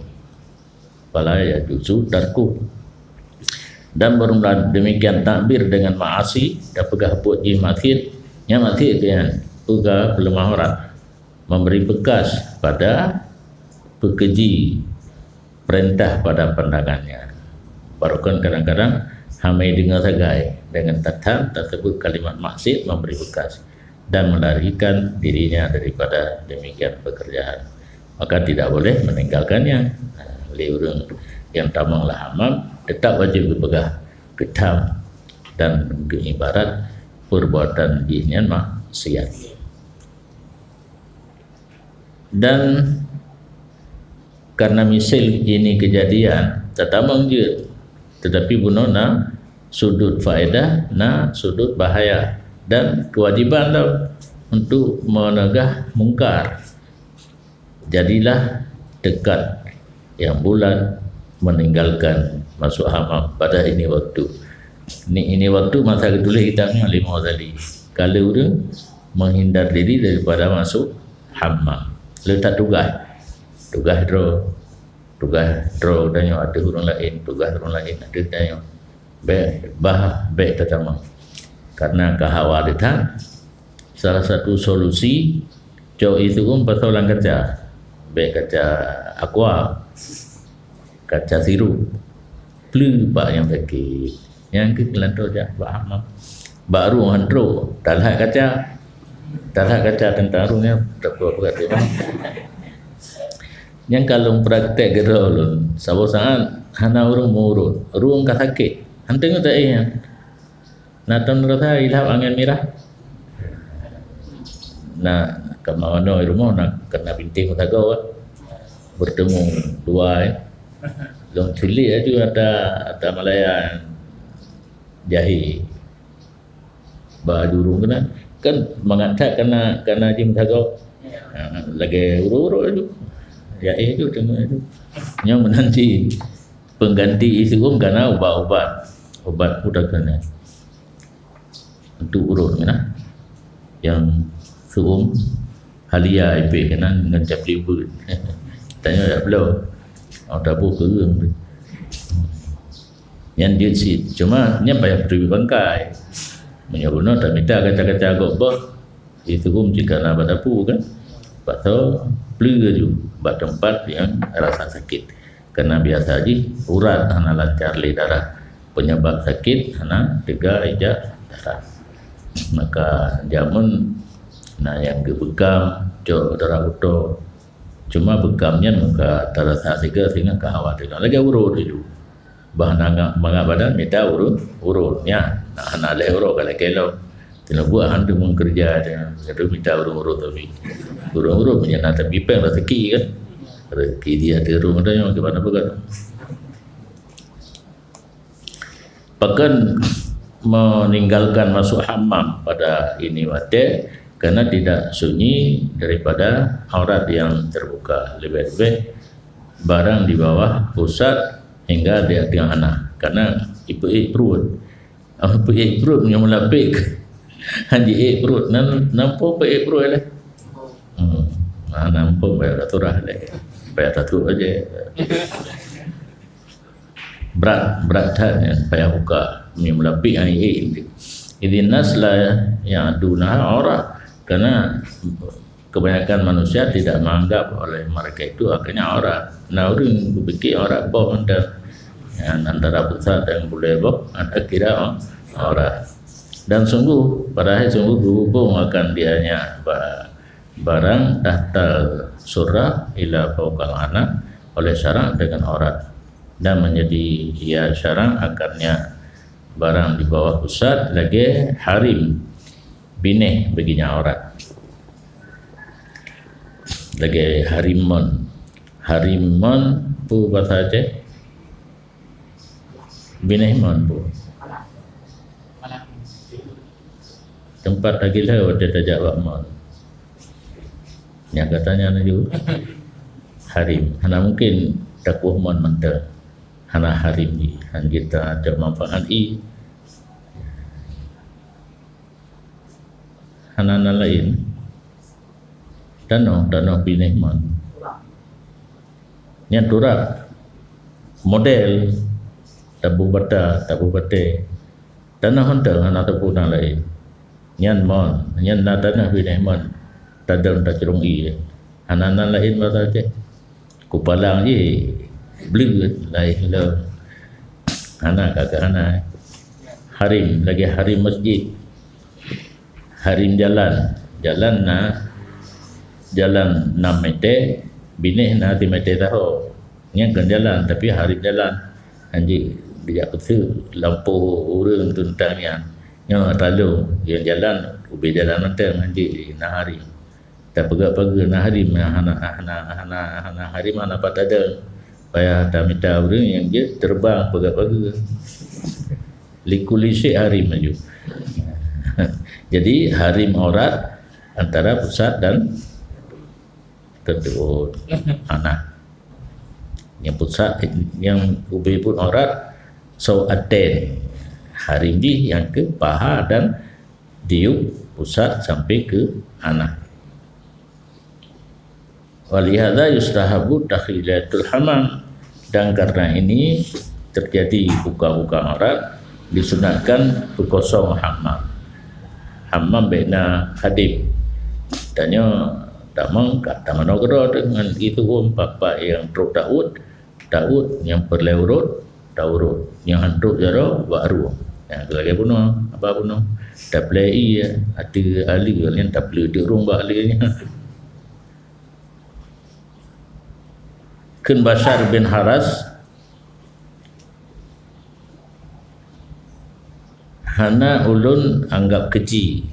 Fala yajuzu tarkuh. Dan bermula demikian takbir dengan maasi, dan peugah buet jih maksiet, nyan maksiet keu nyan, peugah peuleumah aurat, memberi bekas pada peukeuji perintah pada pandangannya. Baroekon kadang-kadang hana deungoe sagai, dengan that-that tasebut kalimat maksiet memberi bekas dan melarikan dirinya daripada demikian pekerjaan, maka tidak boleh meninggalkannya. Lé ureuëng nyang tamong lam hamam tetap wajib geupeugah keutam dan geuibarat perbuatan jih nyan maksiat. Dan karena misil ini kejadian, tatamong jeuet, tetapi bunoe na sudut faedah, na sudut bahaya, dan kewajiban lom untuk meunegah mungkar. Jadilah tekad yang bulat meninggalkan masuk hamam pada ini waktu. Ni, ini waktu masa geutuléh kitab nyoe lé Imam Ghazali. Ka lheueh ureuëng menghindar diri daripada masuk hamam. Lheueh that tugaih. Tugaih droe. Tugaih droe tanyoe ateueh ureuëng laén, tugaih ureuëng laén ateueh tanyoe. Bék, bah, bék tatamong. Karena ka hawa that, salah satu solusi, cok ié siuem pasoe lam kaca. Bék kaca aqua, kaca sirup. Pleue bak nyang sakét. Nyang keuh keulantoe jak bak hamam. Bak rueng han trok, talhat kaca. Talhat kaca teuntang rueng nyan, tak peugah-peugah teuma. Nyang ka lôn praktek keudroe lôn, saboh saát hana ureuëng meurot, rueng ka sakét. Han teungoh taéh nyan. Na tom rasa ilap angén mirah. Na, ka manoe rumoh na keunan bintéh meusagoe, bertemu dua, eh. Lôn silik laju ata, ata Malaya jahé. Bak jurông keunan. Kan mangat that kana, kana jimeusagoe. Ha, lagée urot-urot laju. Ya, eh, tu tengok tu. Nyang meunan cit pengganti ié siuem kana ubat-ubat. Ubat udah kena. Untuk urot keunan. Nyang siuem Halia ipéh keunan ngon cap libut. Tanyoe dak bloe. Oh, taboh keureung tu. Nyan jeuet cit. Cuma nyan payah peuteubiet bangkai. Meunyoe bunoe tamita kaca-kaca gob boh, ié siuem jih kana bak dapu kan. Bak tho, pleue laju bak teumpat nyang rasa sakét. Karena biasa jih urat hana lancar lé darah. Penyebab sakét hana teuga ijak darah. Maka jameun na nyang geubekam, cok darah utoe. Cuma bekam nyan meuka tarasa siga singoh ka hawa teungoh. Lagée urot laju. Bah na mangat badan mita urot, urot. Nyan, na hana lhée uroe ka lakée lom. Teuneubuet han teumeung keureuja, teuneubuet mita urot-urot tapi. Urot-urot meunyo na tapi péng rezeki kan. Rezeki dia di rumah dia, bagaimana begitu? Pakon meninggalkan masuk hamam pada ini watée, karena tidak sunyi daripada aurat yang terbuka. Lebih-lebih barang di bawah pusat hingga di tengah anak. Karena ipeuék pruet. Ah, peuék pruet nyang meulapék. Hana jiék pruet, nan, nampo peuék pruet leh. Hmm. Ah, nampo payah turah leh. Payah takot aja. Brat, brat that nyan payah buka. Nyang meulapék hana jiék. Jadi nas la ya'duna aurat. Karena kebanyakan manusia tidak menganggap oleh mereka itu akhirnya aurat. Nah, ureuëng berpikir aurat boh mantong. Ya, antara pusat dan bulée boh, anda kira aurat. Dan sungguh, padahal sungguh berhubung akan dianya ba-, barang tahtal surah ila fauqal anak oleh syarak dengan aurat. Dan menjadi ia syarak akannya barang di bawah pusat lagée harim binéh bagi nyang aurat. Lagée harim mon. Harim mon peue basa Aceh? Binéh mon peue? Teumpat tagila watée tajak bak mon. Nyang katanya laju harim. Hana mungkin takueh mon mantong. Hana harim jih. Han jeuet tajak manfaat i. Hana na laén. Tanoh, tanoh binéh mon. Nyan turab. Model. Tabu bata, tabu batée. Tanoh mantong hana teupeu nan laén. Nyan mon, nyan na tanoh binéh mon. Tadong tacurong ié. Hana nan laén basa cit. Kupalang jih bleuet laén lom. Hana kakak hana. Harim, lagée harim masjid. Harim jalan. Jalan na, jalan nam meter, binéh na simeter sahoe. Nyan kon jalan, tapi harim jalan. Hanjeuet geujak peuseuek lampôh ureuëng teuntang nyan. Nyoe talong, nyang jalan, ubé jalan mantong, hanjeuet na harim. Tapeugah pageue na harim, hana, hana, hana, hana harim, hana pat tadong. Payah tamita ureuëng nyang jeuet terbang peugah pageue. Likulli syai' harim laju. Jadi, harim aurat antara pusat dan ketuut. Nah, nyang pusat, nyang ubé pun aurat, saw aten. Harim jih nyang keu paha dan diuk pusat sampai ke anak. Walihada yustahabu takhilatul hamam. Dan karena ini terjadi buka-buka aurat, disunatkan beukosong hamam. Hamam bék na khadim. Tanyoe tamong ka tamanoe keudroe deungon itu pun papa nyang trok taut, taut nyang peureulée urot, taurot. Nyang han trok jaroe bak rueng. Nyang lagée bunoe, apa bunoe? Taplei ié, ateueh aleueng, nyan tapleudeuk rhueng bak aleueng nyan. Kheun Basyar bin Haras, "Hana ulôn anggap keji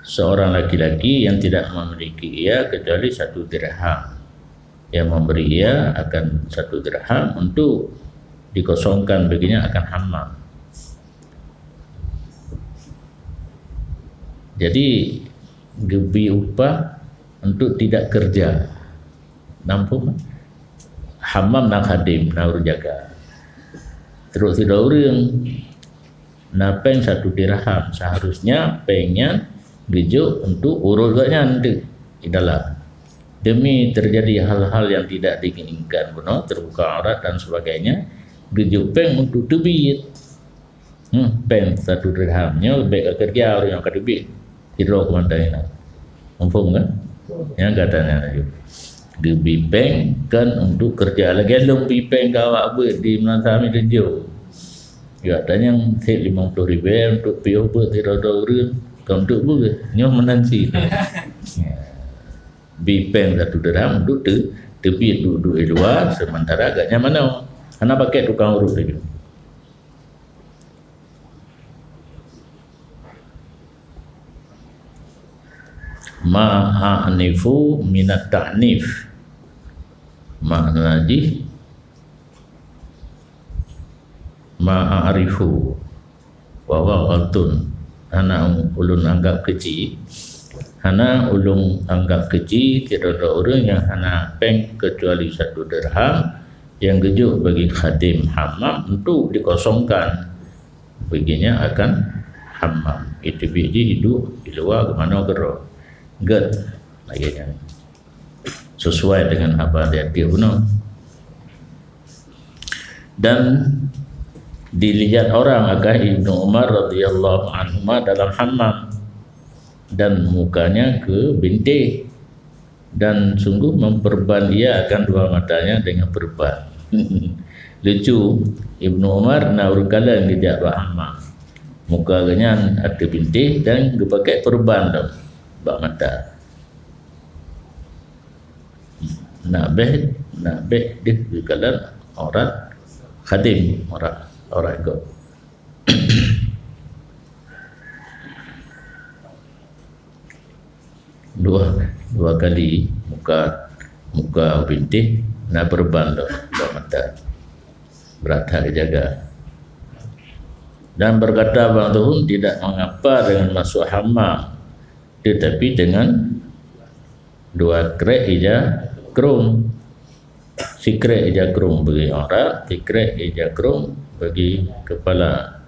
seorang laki-laki yang tidak memiliki ia kecuali satu dirham, yang memberi ia akan satu dirham untuk dikosongkan baginya akan hamam." Jadi, geubri upah untuk tidak kerja. Nampak? Hamam na khadim, na ureuëng jaga. Trok sidroe ureuëng, na péng satu dirham. Seharusnya péng nyan geujok untuk urot gobnyan di dalam. Demi terjadi hal-hal yang tidak diinginkan, bunoe, terbuka aurat dan sebagainya, geujok péng untuk teubiet. Hmm, péng satu dirham. Nyoe bék ka keureuja ureuëng nyang ka teubiet. Sidroe keumantan nyan. Muphom kan? Nyang gata nyan laju. Geubri péng kan untuk keureuja. Lagée lôn bri péng keu awak beuet di Meunasah Meudeuenjoe. Ya, tanyong cit limong ploh ribée untuk piôh beuet sidroe-droe ureuëng. Kon untuk beuet. Nyoe meunan cit. Ya. Bri péng satu dirham untuk teu-, teubiet duek-duek di luwa, sementara gobnyan manoe. Hana pakai tukang urot laju. Ma a'nifu minat ta'nif. Makna jih, ma a'rifu wa huwa ghaltun. Hana ulôn anggap keji, hana ulôn anggap keji sidroe-droe ureuëng nyang hana péng kecuali satu dirham nyang geujok bagi khadim hamam untuk dikosongkan. Baginya akan hamam. Itu biji hidup di luwa geumanoe keudroe. Gét lagée nyan. Sesuai dengan haba di ateueh bunoe. Dan dilihat orang akan Ibnu Umar radhiyallahu anhuma dalam hamam dan mukanya ke bintih. Dan sungguh memperban ia akan dua matanya dengan perban. Lucu, Ibnu Umar na ureuëng kalon geujak bak hamam. Muka geuhnyan ateueh bintih dan geupakai perban lom bak mata. Nak beh, nak beh deuh geukalon aurat khadim, aurat, aurat gob. Dua, dua kali muka, muka bintih na perban lom bak mata. Brat that geujaga. Dan berkata ba'dhuhum, tidak mengapa dengan masuk hamam, tetapi dengan dua krek ija krong. Sikrek ija krong bagi aurat, sikrek ija krong bagi kepala.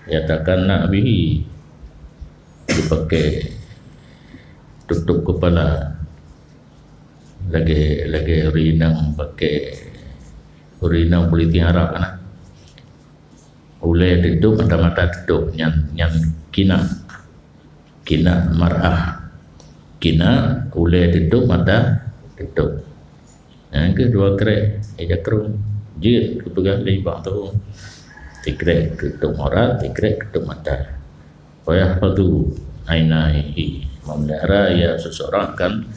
Yatakanna' bihi, dipakai tutup kepala. Lagée, lagée ureuëng inong pakai Ureueng inong politik Arab kan. Ulèe teutup, mata-mata teutup, nyan, nyan kinah. Kinah mar'ah. Kinah, ulèe teutup, mata teutup. Nyang keudua krek, ija krông. Jeuet geupeugah lé bak tu. Sikrek keutup aurat, sikrek keutup mata. Wa yahfazu ainaihi, memelihara ia seseorang akan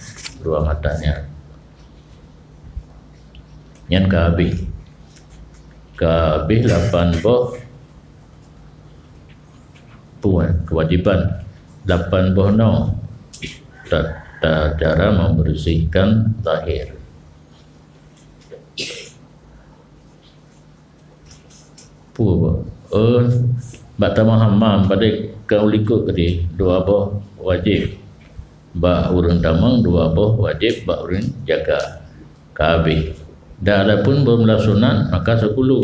dua matanya. Nyan ka habéh. Ka habéh lapan boh, peue, kewajiban. Lapan boh no. Ta-, ta-, cara membersihkan zahir. Peue, eh, bak tamong hammam, padahai ka u likot tadi, dua boh wajéb bak ureueng tamong, dua boh wajéb bak ureueng jaga. Ka habéh. Dan adapun beumeulasunat, maka sepuluh.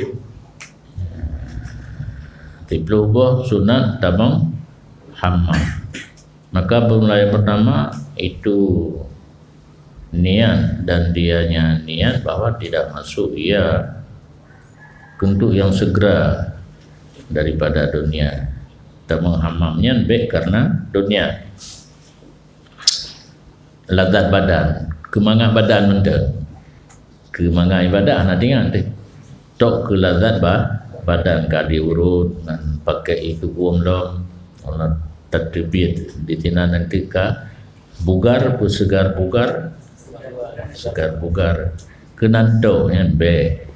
Siplôh boh sunat tamong hammam. Maka beumeulasunat pertama itu niat, dan dianya niat bahwa tidak masuk ia untuk yang segera daripada dunia. Tamong hammam nyan bèk karena dunia. Lazat badan, keumangat badan mantong. Keumangat ibadah hana teuingat teuh. Tok keu lazat ba-, badan ka diurot ngon pakai ié tuboh lom. Allah tateubiet di sinan nanti ka bugar, peusegar bugar, segar bugar. Keunan tok nyan bèk.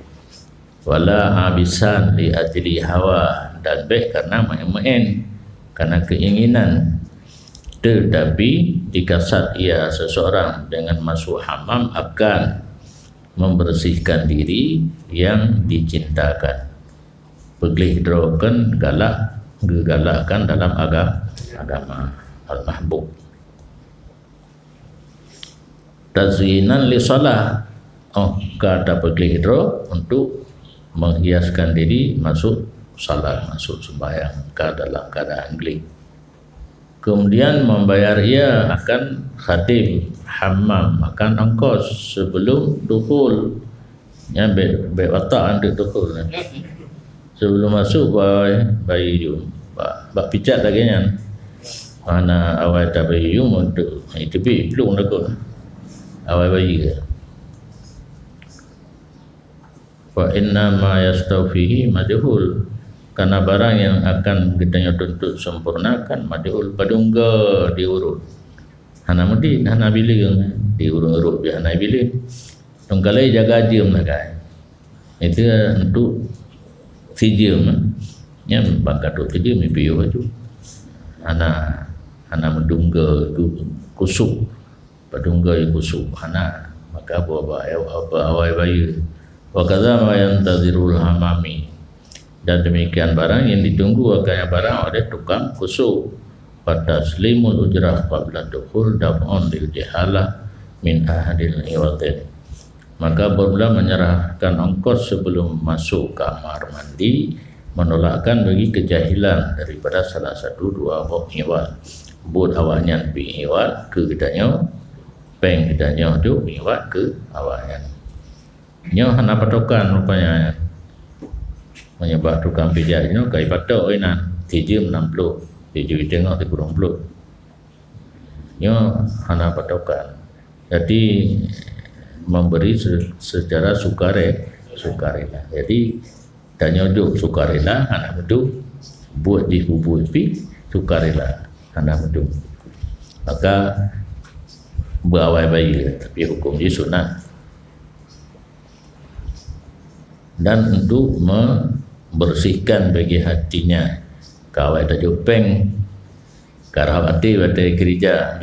Wala abisan li ajli hawa, dan bèk karena meu'én-meu'én, karena keinginan. Tetapi dikasat ia seseorang dengan masuk hammam akan membersihkan diri yang dicintakan. Peugleh droe kön galak, geugalakkan dalam aga-, agama. Al-mahbub. Tazyinan li shalah. Oh, ka tapeugleh droe untuk menghiaskan diri masuk salat, masuk sembahyang, ka dalam keadaan gleh. Kemudian membayar ia akan khadim hammam, akan ongkos sebelum dukhul. Nyan bèk, bèk watak anteuk dukhul nyan. Sebelum masuk, bak, bayeue ju. Bak, bak picat lagèe nyan. Hana awai tabayeue ju, untuk iteubiet plueng takot. Awai bayeue. Fa inna ma yastawfihi majhul. Karena barang yang akan geutanyoe tuntut sempurnakan majhul, padum goe diurot. Hana meuti, hana bileueng, diurot-urot pih hana bileueng. Tungkalai jaga jeuem sagai. Itu untuk sijeuem. Nyan bak ka trok sijeuem, piôh laju. Hana, hana meudum goe kusôk. Padum goe kusôk hana, maka buet bak awai bayeue. Wa kadza ma yantazirul hammami. Dan demikian barang yang ditunggu akan barang oleh tukang kusôk. Fa taslimul ujrah qabla dukhul daf'un lil jahalah min ahadil iwadin. Maka apabila menyerahkan ongkos sebelum masuk kamar mandi, menolakkan bagi kejahilan daripada salah satu dua boh iwad. Buet awaknyan pih iwad keu geutanyoe, péng geutanyoe ju iwad keu awaknyan. Nyoe hana patokan rupanya. Meunyoe bak tukang pijat nyoe ka ipatok inan, sijeuem nam ploh, sijeuem teungoh sikureueng ploh. Nyoe hana patokan. Jadi, memberi se-, secara sukare-, sukarela. Jadi, tanyoe jok sukarela, hana meudum. Buet jih bubuet pih sukarela, hana meudum. Maka, beuawai bayeue, tapi huköm jih sunat. Dan untuk membersihkan bagi hatinya. Ka awai tajok péng, ka rhah até watèe keurija.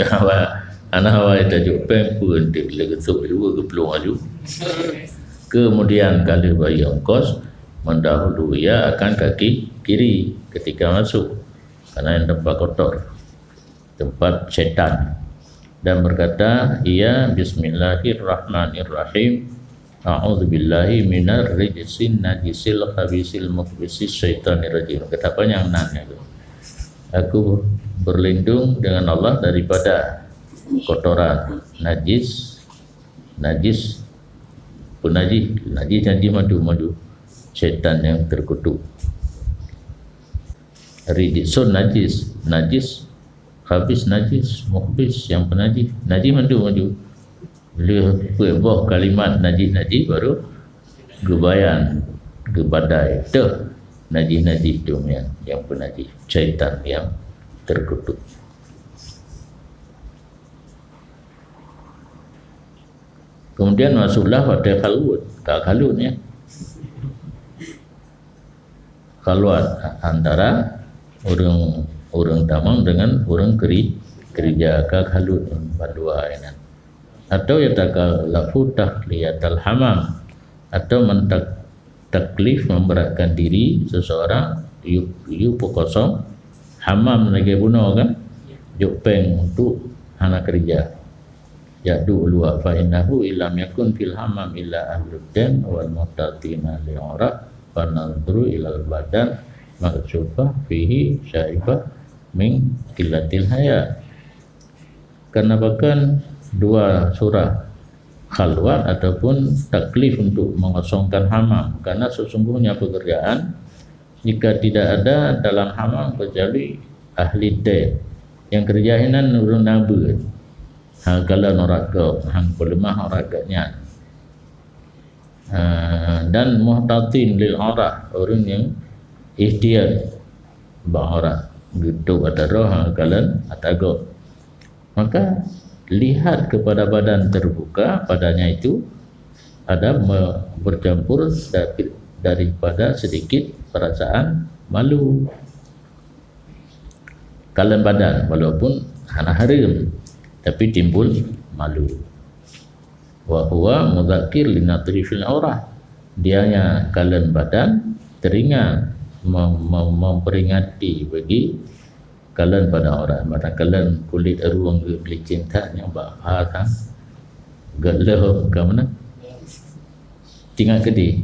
Hana awai tajok péng pun, lé geusok juga geuplueng laju. Kemudian ka lheueh bayeue ongkos, mendahului ia akan kaki kiri ketika masuk, karena nyan teumpat kotor, teumpat syaitan, dan berkata ia, "Bismillahirrahmanirrahim. A'udzubillahi minar rijsin najisil khabisil mukhbisis syaitanir rajim." Kata apa nyang nan nyan? Aku berlindung dengan Allah daripada kotoran najis, najis Peunajih, najih, najih mandum, mandum. Syaitan nyang teukutuk. Rijsun najis, najis, khabis najis, mukhbis nyang peunajih. Najih mandum, mandum. Lheueh peuet boh kalimat najih-najih baru geubayan, geubadai. Teuh najih-najih tu nyan nyang peunajih, syaitan nyang teukutuk. Kemudian masuklah watée khalut, ka khalut ya. Khalwat antara ureuëng, ureuëng tamong dengan ureuëng keri-, keurija, ka khalut bandua nyan. Atau yatakallafu takhliyatal hamam, atau mentak-, taklif memberatkan diri seseorang, yue, yue peukosong hamam lagée bunoe kan, jok péng untuk hana keurija. Yak duek luwa, fa innahu illam yakun fil hamam illa ahlud dain wal muhtatina li urah, fa nadhru ilal badan maksufah fihi syaibah min qillatil haya. Karena bahkan dua surah khalwat ataupun taklif untuk mengosongkan hamam, karena sesungguhnya pekerjaan jika tidak ada dalam hamam kecuali ahli dain. Nyang keurija hinan ureuëng na beuet. Hana kalon aurat geuh, hana peuleumah aurat geuh nyan. Ah, dan muhtatin lil aurat, ureuëng nyang ihtiyat bak aurat, geutôb ata droe hana kalon ata gob. Maka lihat kepada badan terbuka, padanya itu ada me-, bercampur da-, daripada sedikit perasaan malu. Kalon badan walaupun hana hareuem, tapi timbul malu. Wa huwa mudzakkir li nadhri fil aurah. Dianya kalon badan teringat mem-, mem-, memperingati bagi kalon pada aurat. Mata kalon kulit rueng geuh licin that nyang bak pha kan. Geuh lheueh ka meunan. Tingat keudeh.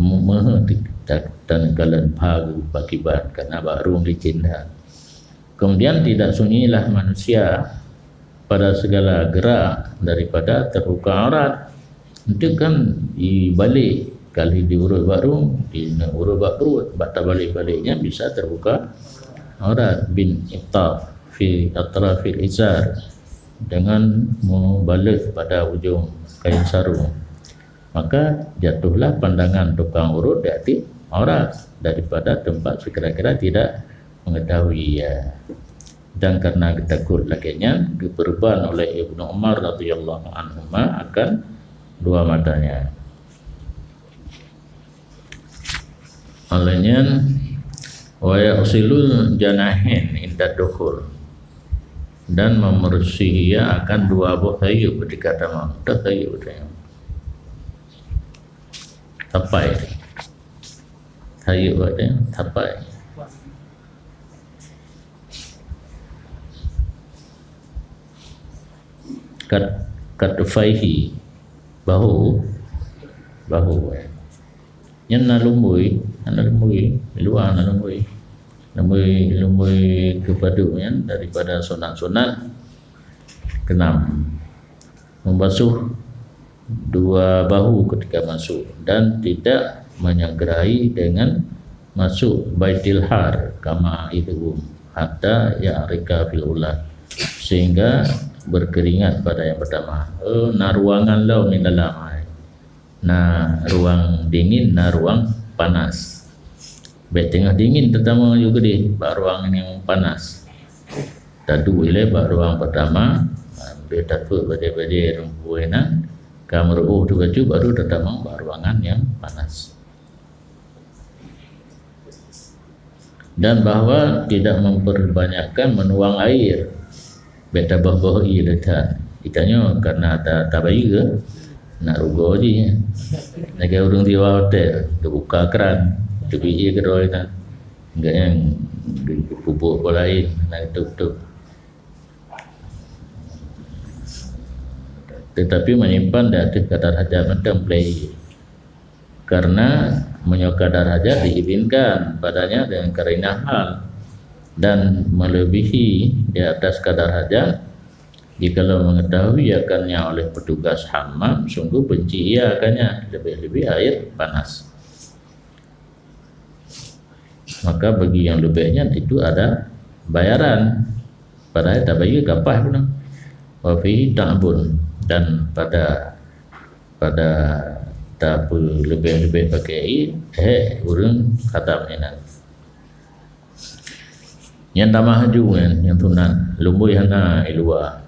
Meuheueh tan kalon pha geuh pakiban karena bak rueng licin that. Kemudian tidak sunyilah manusia pada segala gerak daripada terbuka aurat. Itu kan dibalek, kali diurut bak rueng, diurut bak pruet, bak tabalek-baleknya bisa terbuka aurat bin itaf fi atrafil izar dengan membalut pada ujung kain sarung. Maka jatuhlah pandangan tukang urut di atas aurat daripada tempat sekira-kira tidak mengetahui ia. Dan karena geutakot lagée nyan, geupeureuban oleh Ibnu Umar radhiyallahu anhuma akan dua matanya. Oleh nyan, wa yaghsilul janahin inda dukhul, dan membersihi ia akan dua boh sayeup ketika tamong. Dah sayeup tanya. Tapai. Sayeup tanya, tapai. Kat-, katfaihi, bahu, bahu, eh. Nyan na lumbui, na lumbui, luwa na lumbui. Lumbui, lumbui keupadub nyan daripada sunat-sunat keenam. Membasuh dua bahu ketika masuk dan tidak menyangrai dengan masuk Baitil Har kama idhum hatta ya'rika fil ula, sehingga berkeringat pada yang pertama. Oh, na ruangan lom di dalam ai. Na ruang dingin, na ruang panas. Bék teungoh dingin teutama ju keudeh bak ruang nyang panas. Taduek ilée bak ruang pertama, ambil takot badée-badée rumpui na, ka meureuôh tu bacut baru tatamong bak ruangan nyang panas. Dan bahwa tidak memperbanyakkan menuang air. Bék taboh-boh ié leutat. Geutanyoe karena ta-, tabayeue, nak rugoe jih. Lagée ureuëng siwa hotel, geubuka kran, teubiet ié keudroe tan. Enggak nyang geupeubuet peue laén, na teup-teup. Tetapi menyimpan di ateueh kadar hajat mantong plei. Karena meunyoe kadar hajat diizinkan padanya dengan karinah hal dan melebihi di atas kadar hajat Jikalau mengetahui akannya oleh petugas hammam, sungguh benci ia akannya, lebih-lebih air panas. Maka bagi yang lebih nyan itu ada bayaran. Padahai tabayeue kapah pun. Wa fihi ta'bun, dan pada, pada tapeulebeh-lebeh pakai ie, hek ureuëng khatam inan. Nyang tamah aju nyan, nyang sunat, lumbôi hana i luwa.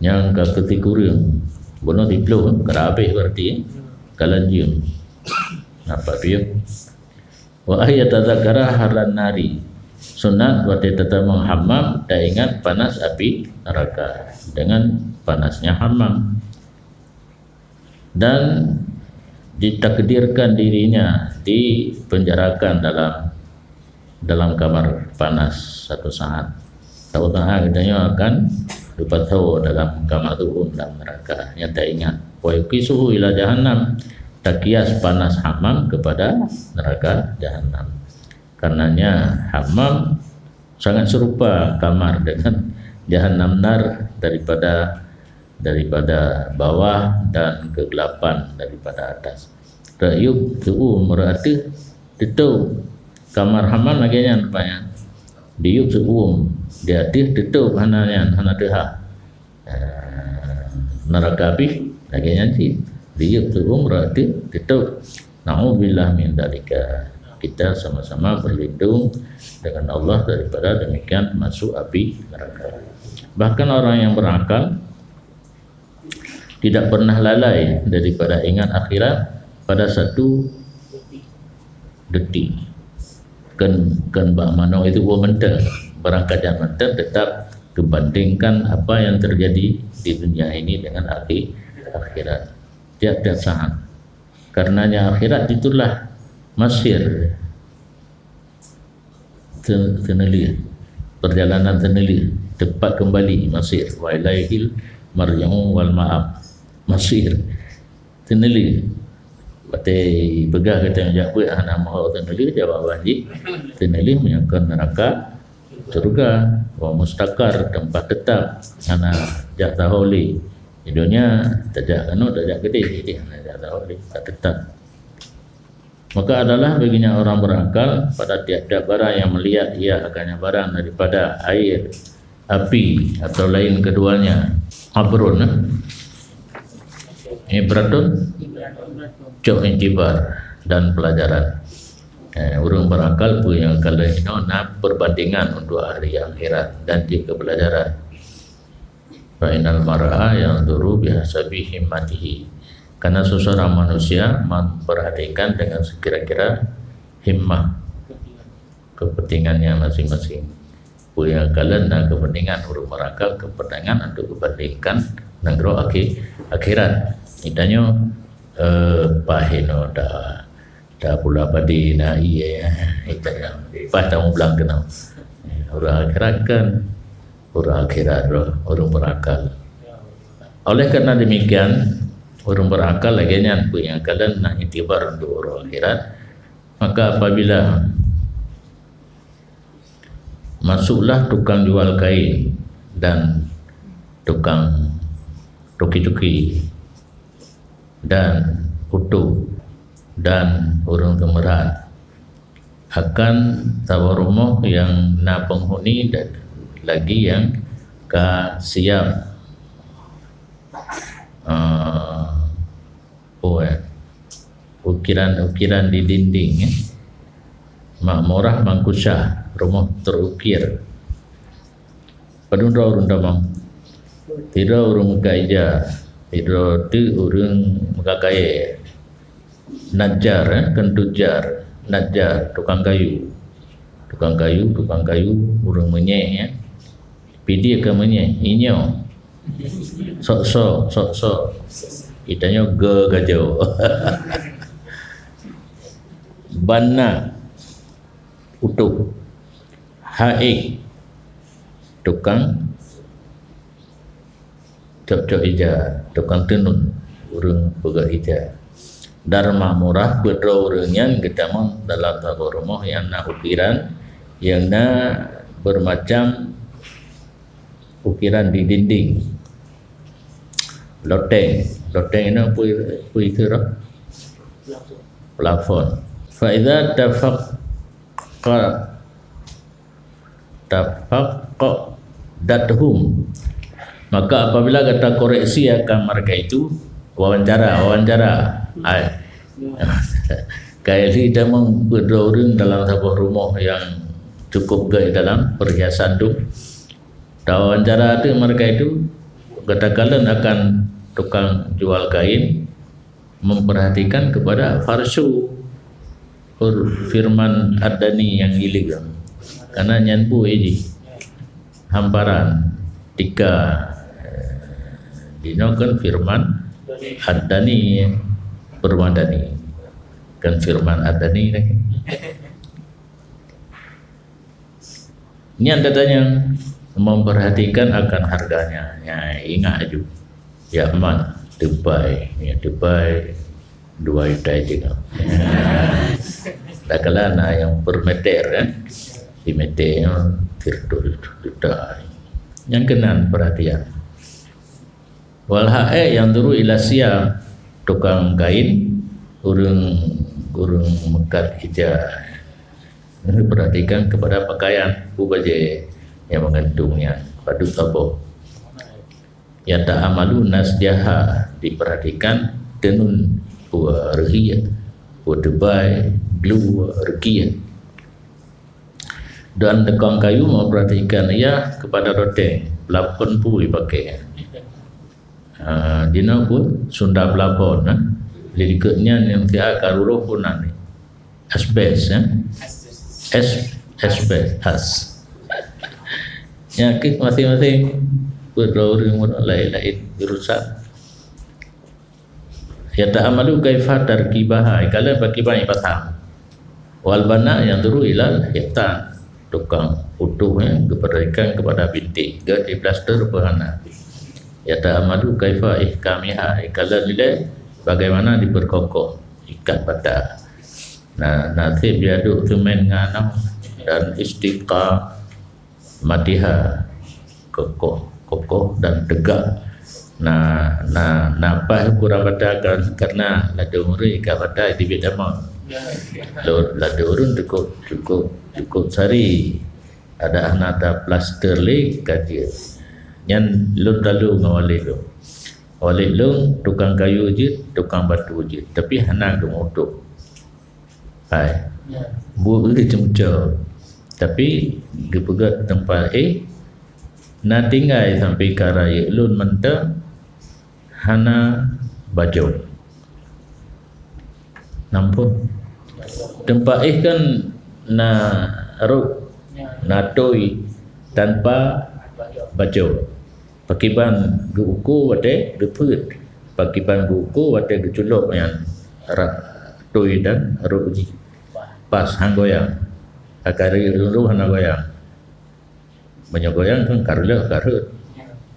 Nyang ka keuti kureueng, bunoe siplôh, ka habéh berarti, eh? Ka lanjeueng. Nampak piôh? Wa ayyatadzakara harran nari. Sunat watée tatamong hammam, taingat panas api neraka dengan panasnya hammam. Dan ditakdirkan dirinya dipenjarakan dalam, dalam kamar panas satu saat. Satu saat geutanyoe akan geupatho dalam kamar su'um, dalam neraka. Nyang taingat, wa yuqisuhu ila jahannam, takias panas hammam kepada neraka jahannam. Karenanya hammam sangat serupa kamar dengan jahannam nar daripada, daripada bawah dan kegelapan daripada atas. Rayub su'um, reuateueh teutôb. Kamar hammam lagée nyan rupanya. Diyub su'um, di ateueh teutôb, hana nyan, hana teuhah. Ah, neraka pih lagée nyan cit. Diyub su'um, reuateueh teutôb. Na'udzubillah min dzalika. Kita sama-sama berlindung dengan Allah daripada demikian masuk api neraka. Bahkan orang yang berakal tidak pernah lalai daripada ingat akhirat pada satu detik. Kan, kan bak manoe itu buah mentang, barangkajan mentang tetap kebandingkan apa yang terjadi di dunia ini dengan akhi-, akhirat. Tiap-tiap saat. Karenanya akhirat itulah masir te-, teuneulheueh, perjalanan teuneulheueh, tempat kembali, masir, wa ilaihil marji'u wal ma'ab, masir, teuneulheueh. Watée peugah gata nyang jak buet hana meuho teuneulheueh, jawaban jih teuneulheueh meunyoe kon neraka, syurga, wa mustaqar, tempat tetap, hana jak taho lé. Di dunia tajak keunoe, tajak keudeh, jadi hana jak taho lé, tak tetap. Maka adalah baginya orang berakal pada tiap-tiap barang yang melihat ia akannya barang daripada air, api, atau lain keduanya. Abrun, eh? Ibratun, cok iktibar dan pelajaran. Eh, ureuëng berakal peue nyang ka lheueh inoe na perbandingan untuk hari akhirat dan jeuet keu pelajaran. Fa innal mar'a yanzuru bihasabi himmatihi. Karena seseorang manusia memperhatikan dengan sekira-kira himmah, kepentingannya masing-masing. Peue nyang kalon na kepentingan ureuëng berakal, kepentingan untuk kebandingkan nanggroe akhi-, akhirat. Geutanyoe, eh, paih inoe ta, ta pula padé na ié, eh, geutanyoe paih tamuphlang keunoe. Ureuëng akhirat kan, ureuëng akhirat roh, ureuëng berakal. Oleh karena demikian, ureuëng berakal lagée nyan peue nyang kalon na iktibar untuk ureuëng akhirat. Maka apabila masuklah tukang jual kain dan tukang cuki-cuki dan utôb dan ureuëng teumeurat, akan saboh rumoh nyang na peunghuni dan lagi nyang ka siab, eh, oh, eh, ukiran-ukiran di dinding, eh. Makmurah mangkusyah, rumoh terukir. Padum droe ureuëng tamong? Sidroe ureuëng meukat ija, sidroe teuk ureuëng meukat kayée. Najjar, eh, kon tujar, najjar, tukang kayu. Tukang kayu, tukang kayu, ureuëng meunyéh, ya. Pidie ka meunyéh, inyoe. Sok-sok, sok-sok. Geutanyoe ge gajo. Banna, utôb. Haék, tukang cok-cok ija, tukang teunun, ureuëng peugöt ija. Dar makmurah, peuet droe ureuëng nyan geutamong dalam saboh rumoh nyang na ukiran, nyang na beureumacam ukiran di dinding. Loteng. Loteng nyan peue, peue kira? Plafon. Fa idza tafaqqa-, tafaqqadathum. Maka apabila gata koreksi akan mereka itu, wawancara, wawancara. Ai. Kali tamong beudua ureuëng dalam saboh rumoh nyang cukup gét dalam perhiasan tu. Tawawancara tu mereka itu, gata kalon akan tukang jual kain memperhatikan kepada farsyu, hur-, firman Ad-Dani nyang gilik. Karena nyan bui jih hamparan tika. Dinoe kan firman Ad-Dani, Permadani. Kan firman Ad-Dani lagi. Nyan tatanyong memperhatikan akan harganya. Ya, ingat aju. Ya, man, tupai. Ya, tupai dua juta je kan. Dah kala na nyang per meter, kan? Di meter nyan virtual juta. Nyang keunan perhatian. Wal ha'e yanzuru ila siyab, tukang kain, ureuëng, ureuëng meukat ija. Perhatikan kepada pakaian, bu bajée nyang meugantung nyan, padub saboh. Yata'amalu nasjaha, diperhatikan tenun peue reuhiet, peue tubai, glue reukiet. Dan tukang kayu memperhatikan ia kepada loteng, plafon peue pakai. Ha, dinoe pun sunda plafon, ha. Jadi dikeue nyan nyang siat ka rurôh pun na ni. Asbes, ya. As-, asbes, as. Ya, ke masing-masing pun ureuëng lain-lain jurusan. Yata'amalu kaifa tarkibaha, kalon pakiban ipasang. Wal bana yanzuru ilal hitan, tukang utoh, ya, geuperhatikan kepada bintik, gét diplaster peue hana. Yata'amalu kaifa ihkamiha, kalon ilée bagaimana diperkokoh ikat bata. Nah, naseb diaduk semen ngan dan istiqamatiha, kokoh, kokoh dan tegak. Nah, nah, na paih ukuran bata kan, karena ladôm ureuëng ikat bata teubiet tamong. Lôn, ladôm ureuëng cukup, cukup, cukup sari. Ada hana taplaster lé ka jeuet. Nyan lôn talu ngon walét lôn. Walét lôn tukang kayu jeuet, tukang batu jeuet, tapi hana geumeuutoh. Hai. Ya. Buet geuh ceumuco. Tapi geupeugét teumpat éh, na tinggai sampai ka rayeuk lôn mantong hana bajoe. Nampôh. Teumpat éh kan na rôh, na toi tanpa bajoe. Pakiban geuuko watée geupeuet, pakiban geuuko watée geuculok nyan ra-, toi dan rôh jih. Pas, han goyang. Ka rayeuk lôn hana goyang. Meunyoe goyang kan ka reuloh, ka rhot.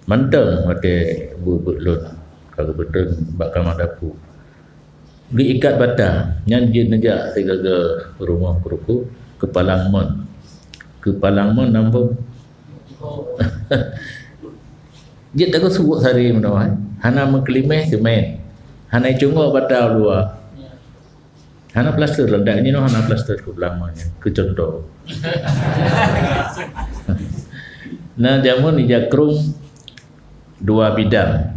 Mantong watée beuet-beuet lôn ka geubeuteun bak kama dapu. Geuikat bata, nyan jeuet neujak sigaga rumoh keuruku keupalang mon. Keupalang mon nampôh. Jeuet takot suwok sari meunoe, eh. Hana meukeulimeh seumén. Hana icungok bata u luwa. Hana plaster lah, dak jinoe hana plaster keu beulama nyan, keu contoh. Nah, jameun ija krueng dua bidang.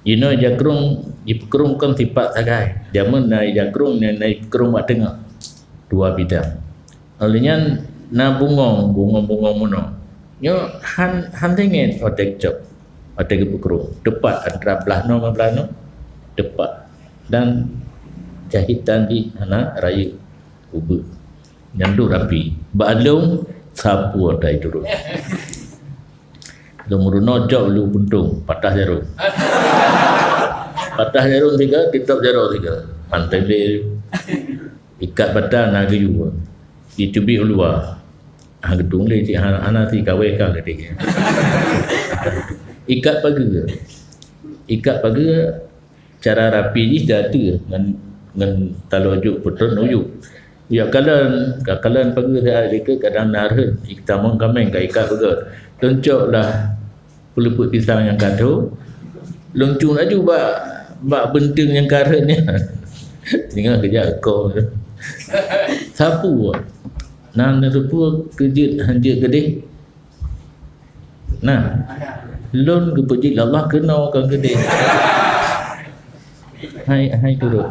Jinoe ija krueng, jipeukrong kon sipat sagai. Jameun na ija krueng, na, na krueng bak teungoh. Dua bidang. Lheueh nyan na bungong, bungong-bungong meunoe. Nyoe han, han teungeut watée geucok, watée geupeukrong. Teupat antara blah noe ngon blah noe, teupat. Dan jahitan jih hana rayeuk ubeut. Nyan dum rapi. Bak lôn sapu watée turot. Lôn meurunoe cok lu puntông, patah jarôm. Patah jarôm tiga, titop jaroe tiga. Mantong lé. Ikat bata na geuyue. Jiteubiet u luwa. Ah, geudong lé cit, hana, hana sikawé ka geude. Ikat pageue. Ikat pageue cara rapi jih datu ngon, ngon taloe jok peutrön uyuek. Ya kalon, ka kalon pageue siat dikeue kadang na rhot, tamong kaméng ka ikat pageue. Tuncok lah peuleupeuk pisang nyang ka tho, Lôn cun laju bak, bak beunteng nyang kareueng nyan. Singoh geujak keu sapeue. Nan sapeue keu jeuet hanjeuet keudeh. Nah, lôn geupeujeuet lé Allah keunoe kon keudeh. Hai, hai turot.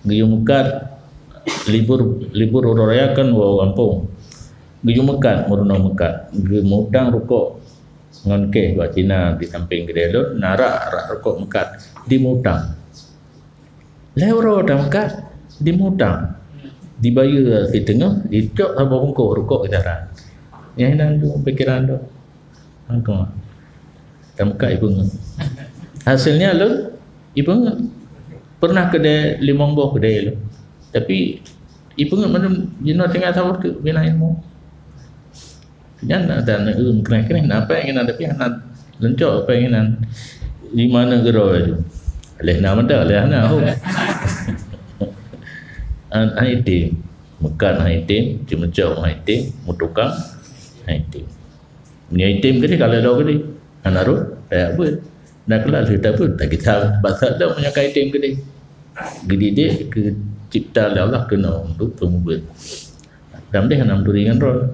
Geuyue meukat libur, libur uroe raya kan woe gampông. Geuyue meukat, meurunoe meukat. Geumutang rukok ngon kèh bak Cina di sampéng keudè lôn, na rak, rak rukok meukat. Dimutang. Lhèe uroe tameukat, dimutang. Dibayeue siteungoh, dicok saboh bungkôh rukok di darat. Nyan hana lôn pikéran lôn. Hangkong. Tameukat ipeungeut. Hasilnya lôn ipeungeut. Pernah keudè limong boh keudè lôn. Tapi ipeungeut mandum jinoe tinggai saboh teuk bina ilmu. Nyan na dan, eh, kreh-kreh na apa yang nyan, tapi hana leuncok apa yang nyan. Di mana geroe tu? Leh na mantap, leh hana. Oh. An, an item. Meukat han item, jimeucok han item, meutukang han item. Meunyoe item keudeh ka lheueh lom keudeh, hana rhot, tajak beuet. Dan keulah lheueh tabeuet, takitab basa lom meunyoe ka item keudeh. Geudidik keu cipta lé Allah keunoe untuk peumubeuet. Dan deh hana meuturi ngon droe.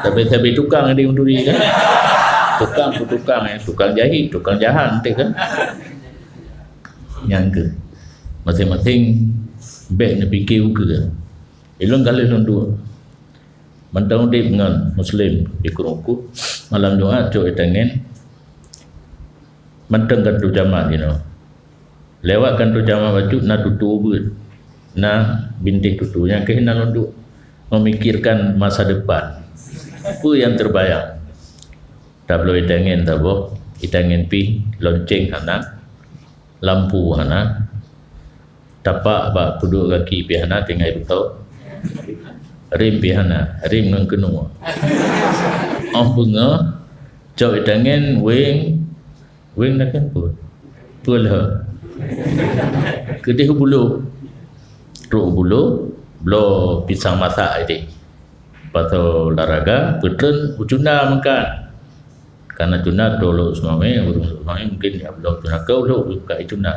Tapi sabe tukang ada meuturi kan. Tukang pun tukang, eh, tukang jahit, tukang jahan tu kan. Nyang ke masing-masing bèk neupike ukeue. Ilôn ka lheueh lôn duek. Mantong udép ngon Muslim di Keureueng Ukeue, malam Jumat cok itangen mantong kanto camat jinoe. Lewat kanto camat bacut na tutoe beuet, na bintéh tutoe nyang keuh na lôn duek memikirkan masa depan. Peue nyang terbayang? Tabloe itangen saboh, itangen pih, lonceng hana, lampu hana, tapak bak peuduek gaki pih hana tinggai beutôi. Rem pih hana, rem ngon keunoe. Óh beungoh, cok itangen weng, weng nakeuh peue? Peue lheueh? Keudeh u buloe. Trok u buloe, bloe pisang masak ideh. Pasoe olahraga, peutreun u cunda meukat. Karena cunda trok lhok seumawé, ureueng lhok seumawé mungkin ya bloe cunda, keu lhok buka cunda.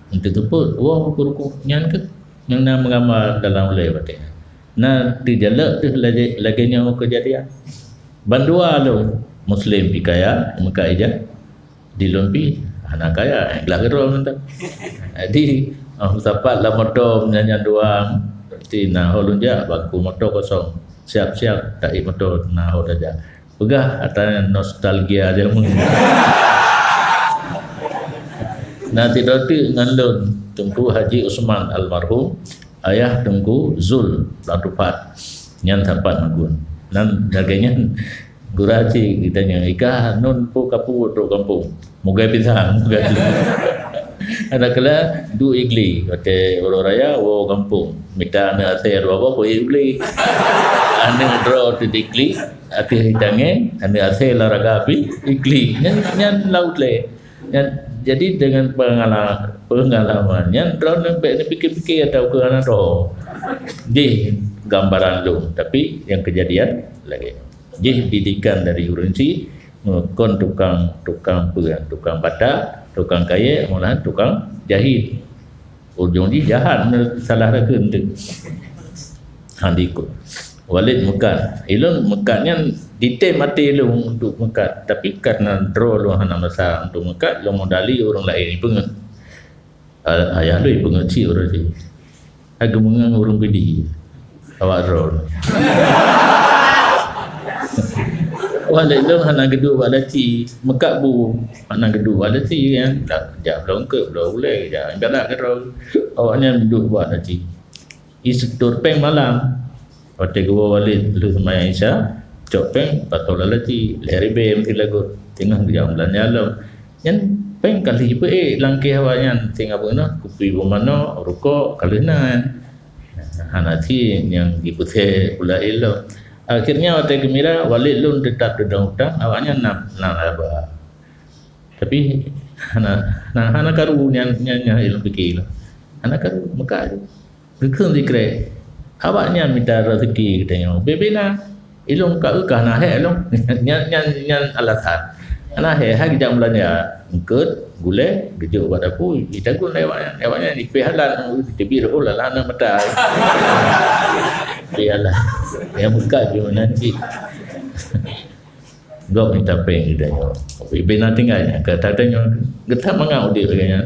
Untuk teupot, woe ruku-ruku nyan keuh nyang na meugamba dalam ulèe watèe nyan. Na teujalak teuh lagèe, lagèe nyoe keujadian. Bandua lôn Muslim pih kaya, meukat ija. Di lôn pih hana kaya, eh, glah keudroe mantong. Jadi, ah, meusapat lam moto meunyan dua, berarti na ho lôn jak, bangku moto kosong. Siap-siap, taék moto na ho tajak. Peugah atra nostalgia jameun. Na sidroe teuk ngon lôn, Teungku Haji Usman almarhum, ayah Teungku Zul Latupat. Nyan sapat magun. Nan lagèe nyan gura cit geutanyong, "Ikah nun peue kapeue trok gampông?" "Mugai pisang, mugai." Adak kala duek igli, watèe uroe raya woe gampông. Mita aneuk asèe dua boh, peue igli. Aneuk droe teuh igli, ateueh itangen, aneuk asèe olahraga pih igli. Nyan, nyan laôt lé. Nyan, jadi dengan pengala-, pengalaman nyan, droeneuh bèk neupike-pike atawa keu hana droe. Jih gambaran lôn, tapi nyang keujadian lagèe nyoe. Jih didikan dari ureueng chik, kon tukang, tukang peue, tukang bata, tukang kayèe, malahan tukang jahit. Ujong jih jahat, salah rakheun teuk. Ha, diikot. Walid meukat. Ilôn meukat nyan ditém até lôn untuk meukat, tapi karena droe lôn hana masa untuk meukat, lôn modali ureueng laén ipeungeut. A-, ayah lôn ipeungeut cit ureueng cit. Hai geumeungang ureueng Pidie. Awak droe. Walid lôn hana geuduek bak laci, meukat bu hana geuduek bak laci kan. Dak jak bloe eungkôt, bloe ulèe, jak galak keudroe. Awaknyan duek bak laci. Iseutôt péng malam. Watèe geuwoe Walid lheueh seumayang Isya, cok péng, pasoe lam laci, lhèe ribèe meusilagot. Teungoh geujak meubelanja lom. Nyan péng ka lheueh jipeuék lam kèh awaknyan, sehingga beungoh kupi beumanok, rukok, ka lheueh na nyan. Hana cit nyang jipeusè pula ilom. Akhirnya watèe geumira, Walid lôn teutap teudong utang, awaknyan na, na laba. Tapi hana, hana, hana karu nyan, nyan, nyan ilôn pike lom. Hana karu, meukat lom. Geukheun sikrek. Awaknyan mita raseuki geutanyoe. Bebe na, ilôn ka, ka na hék lom. Nyan, nyan, nyan alasan. Nah, hai, hai geujak beulanja, eungkôt, gulèe, geujok bak dapu, jitagun lé awaknyan. Awaknyan jipéh halan, jiteubiet rôh lam aneuk mata. Jipéh halan. Nyang meukat jih meunan cit. Gob mita péng geutanyoe. Ibe na tinggai nyan, ka tanyoe geutap mangat udép lagèe nyan.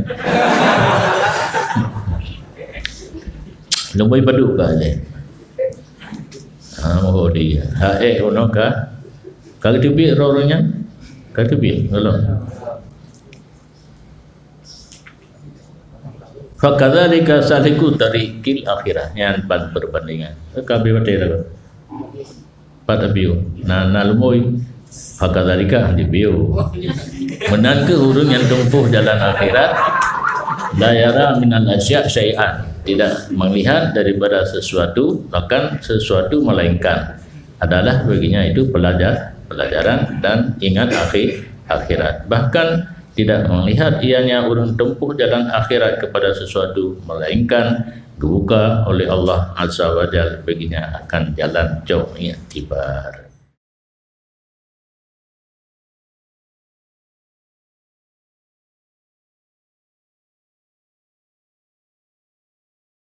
Lumboi padub ka lé. Ha, moho di. Ha, eh, ono ka. Ka geuteubiet roh-roh nyan? Ka teubiet, belum. Fakadzalika saliku tariqil akhirah. Nyan ban perbandingan. Ka habéh watèe dah. Pat abiyeu. Na, na lumboi. Fakadzalika dibiyeu. Meunan keuh ureueng nyang tumpôh jalan akhirat, la yara minal asya syai'an. Tidak melihat daripada sesuatu, bahkan sesuatu melainkan adalah baginya itu pelajar, pelajaran dan ingat akhir, akhirat. Bahkan tidak melihat ianya ureueng tempuh jalan akhirat kepada sesuatu, melainkan dibuka oleh Allah Azza wa Jalla baginya akan jalan jauh iktibar.